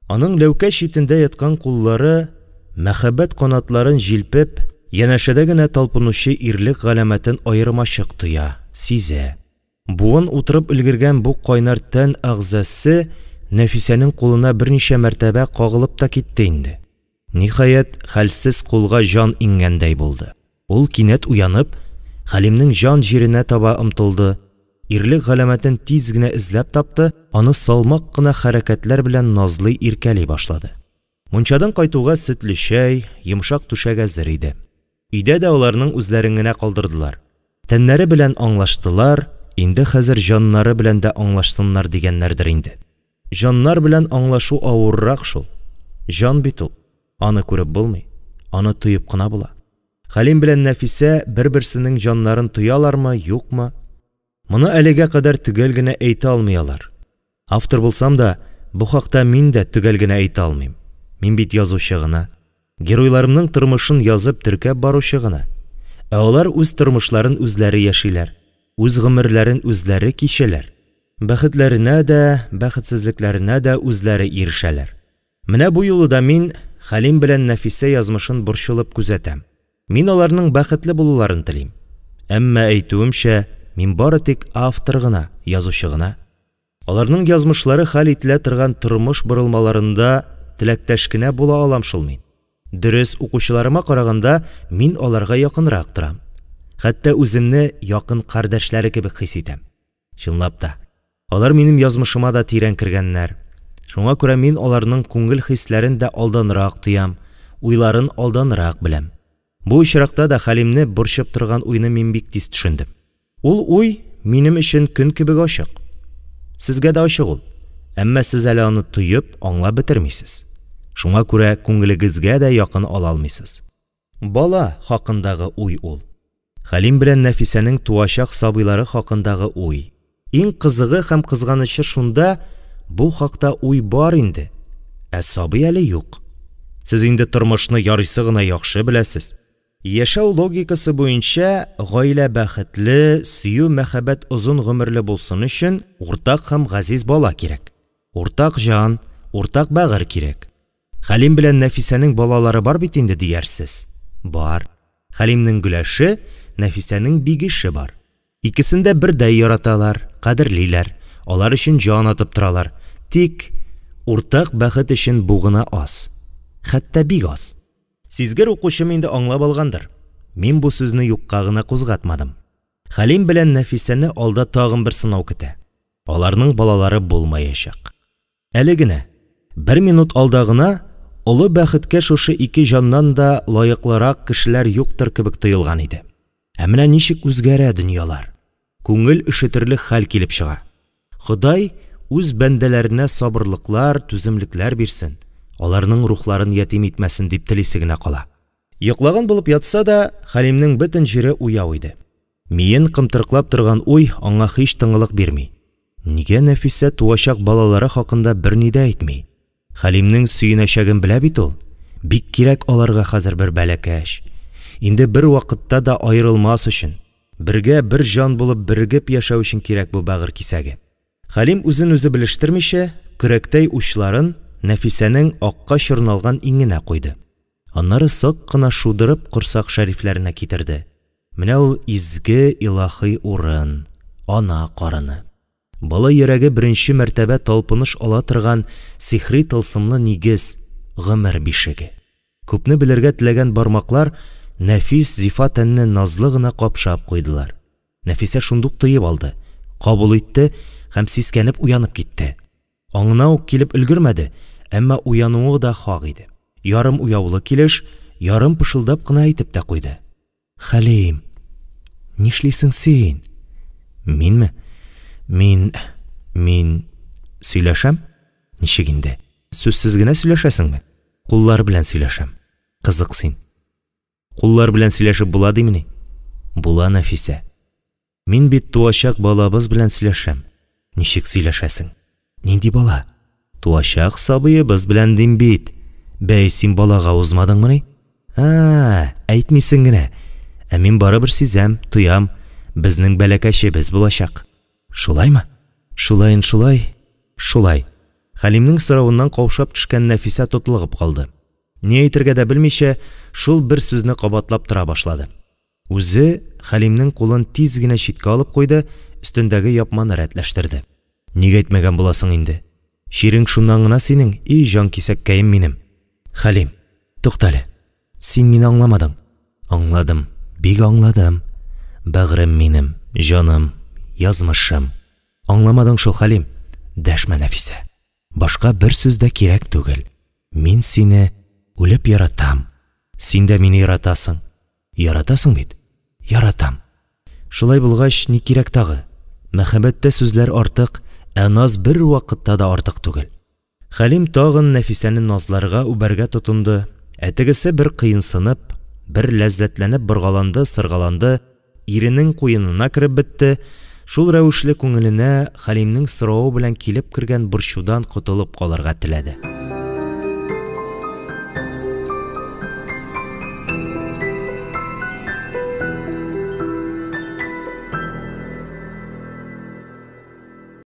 Аның ләүкә читендә яткан куллары, мәхәббәт канатларын җилпеп, янәшәдә генә талпынучы ирлек галәмәтен аермачык тоя, сизә. Буын утырып өлгергән бу кайнар тән әгъзасы Нәфисәнең кулына берничә мәртәбә кагылып та китте инде. Ниһаять, хәлсез кулга җан иңгәндәй булды. Ул кинәт уянып, Хәлимнең җан җиренә таба омтылды, ирлек галәмәтен тиз генә эзләп тапты, аны салмак кына хәрәкәтләр белән назлый-иркәли башлады. Мунчадан кайтуга сөтле чәй, йомшак түшәк әзер иде. Өйдә дә аларның үзләрен генә калдырдылар. Тәннәре белән аңлаштылар, инде хәзер җаннары белән дә аңлашсыннар дигәннәрдер инде. Җаннар белән аңлашу авыррак шул. Җан бит ул. Аны күреп булмый, аны тоеп кына була. Хәлим белән Нәфисә бер-берсенең җаннарын тоялармы, юкмы? Моны әлегә кадәр төгәл генә әйтә алмый алар. Автор булсам да, бу хакта мин дә төгәл генә әйтә алмыйм. Мин бит язучы гына. Геройларымның тормышын язып, теркәп баручы гына. Ә алар үз тормышларын үзләре яшиләр, үз гомерләрен үзләре кичәләр. Бәхетләренә дә, бәхетсезлекләренә дә үзләре ирешәләр. Менә бу юлы да мин Хәлим белән Нәфисә язмышын борчылып күзәтәм. Мин аларның бәхетле булуларын телим. Әмма, әйтүемчә, мин бары тик автор гына, язучы гына. Аларның язмышлары хәл ителә торган тормыш борылмаларында теләктәш кенә була алам шул мин. Дөрес, укучыларыма караганда, мин аларга якынрак торам. Хәтта үземне якын кардәшләре кебек хис итәм. Чынлап та, алар минем язмышыма да тирән кергәннәр. Шуңа күрә мин аларның күңел хисләрен дә алданрак тоям, уйларын алданрак беләм. Бу очракта да Хәлимне борчып торган уйны мин бик тиз төшендем. Ул уй минем өчен көн кебек ачык. Сезгә дә ачык ул. Әмма сез әле аны тоеп, аңлап бетермисез. Шуңа күрә күңелегезгә дә якын ала алмыйсыз. Бала хакындагы уй ул. Хәлим белән Нәфисәнең туачак сабыйлары хакындагы уй. Иң кызыгы һәм кызганычы шунда, бу хакта уй бар инде, ә сабый әле юк. Сез инде тормышны ярыйсы гына яхшы беләсез. Яшәү логикасы буенча, гаилә бәхетле, сөю-мәхәббәт озын гомерле булсын өчен уртак һәм газиз бала кирәк. Уртак җан, уртак бәгырь кирәк. Хәлим белән Нәфисәнең балалары бар бит инде, диярсез. Бар. Хәлимнең Гөләше, Нәфисәнең Бигеше бар. Икесен дә бердәй яраталар, кадерлиләр, алар өчен җан атып торалар. Тик уртак бәхет өчен бу гына аз. Хәтта бик аз. Сизгер укучым инде аңлап алгандыр, мин бу сүзне юкка гына кузгатмадым. Хәлим белән Нәфисәне алда тагын бер сынау көтә. Аларның балалары булмаячак. Әле генә, бер минут алда гына, олы бәхеткә шушы ике җаннан да лаеклырак кешеләр юктыр кебек тоелган иде. Ә менә ничек үзгәрә дөньялар. Күңел өшетерлек хәл килеп чыга. Ходай үз бәндәләренә сабырлыклар, түземлекләр бирсен, аларның рухларын ятим итмәсен дип телисе генә кала. Йоклаган булып ятса да, Хәлимнең бөтен җире уяу иде. Миен кымтырыклап торган уй аңа һич тынгылык бирми. Нигә Нәфисә туачак балалары хакында берни дә әйтми? Хәлимнең сөенәчәген белә бит ул. Бик кирәк аларга хәзер бер бәләкәч. Инде бервакытта да аерылмас өчен, бергә бер җан булып берегеп яшәү өчен кирәк бу бәгырь кисәге. Хәлим үзен-үзе белештермичә, көрәктәй учларын Нәфисәнең акка чорналган иңенә куйды. Аннары сак кына шудырып корсак шәрифләренә китерде. Менә ул изге, илаһи урын, ана карыны. Бала йөрәге беренче мәртәбә талпыныш ала торган сихри тылсымлы нигез, гомер бишеге. Күпне белергә теләгән бармаклар нәфис зифа тәнне назлы гына капшап куйдылар. Нәфисә шундук тоеп алды, кабул итте. һәм сискәнеп уянып китте. Аңына ук килеп өлгермәде, әмма уянуы да хак иде. Ярым уяулы килеш, ярым пышылдап кына әйтеп тә куйды. Хәлим! Нишлисең син? Минме? Мин… мин… сөйләшәм? Ничек инде? Сүзсез генә сөйләшәсеңме? Куллар белән сөйләшәм. Кызык син. Куллар белән сөйләшеп була димени? Була, Нәфисә. Мин бит туачак балабыз белән сөйләшәм. Ничек сөйләшәсең? Нинди бала? Туачак сабыебыз белән дим бит. Бәй, син балага узмадыңмыни? Ә, әйтмисең генә. Ә мин барыбер сизәм, тоям, безнең бәләкәчебез булачак. Шулаймы? Шулаен шулай, шулай. Хәлимнең соравыннан каушап төшкән Нәфисә тотлыгып калды. Ни әйтергә дә белмичә, шул бер сүзне кабатлап тора башлады. Үзе Хәлимнең кулын тиз генә читкә алып куйды, өстендәге япманы рәтләштерде. Ник әйтмәгән буласың инде? Чирең шуннан гына синең, и җанкисәккәем минем. Хәлим, туктале. Син мине аңламадың. Аңладым, бик аңладым. Бәгърем минем, җаным, язмышым. Аңламадың шул, Хәлим. Дәшмә, Нәфисә. Башка бер сүз дә кирәк түгел. Мин сине үлеп яратам. Син дә мине яратасың. Яратасың бит? Яратам. Шулай булгач, ни кирәк тагы? Мәхәббәттә сүзләр артык, ә наз бервакытта да артык түгел. Хәлим тагын Нәфисәне назларга, үбәргә тотынды, ә тегесе бер кыенсынып, бер ләззәтләнеп боргаланды, сыргаланды, иренең куенына кереп бетте, шул рәвешле күңеленә Хәлимнең соравы белән килеп кергән борчудан котылып калырга теләде.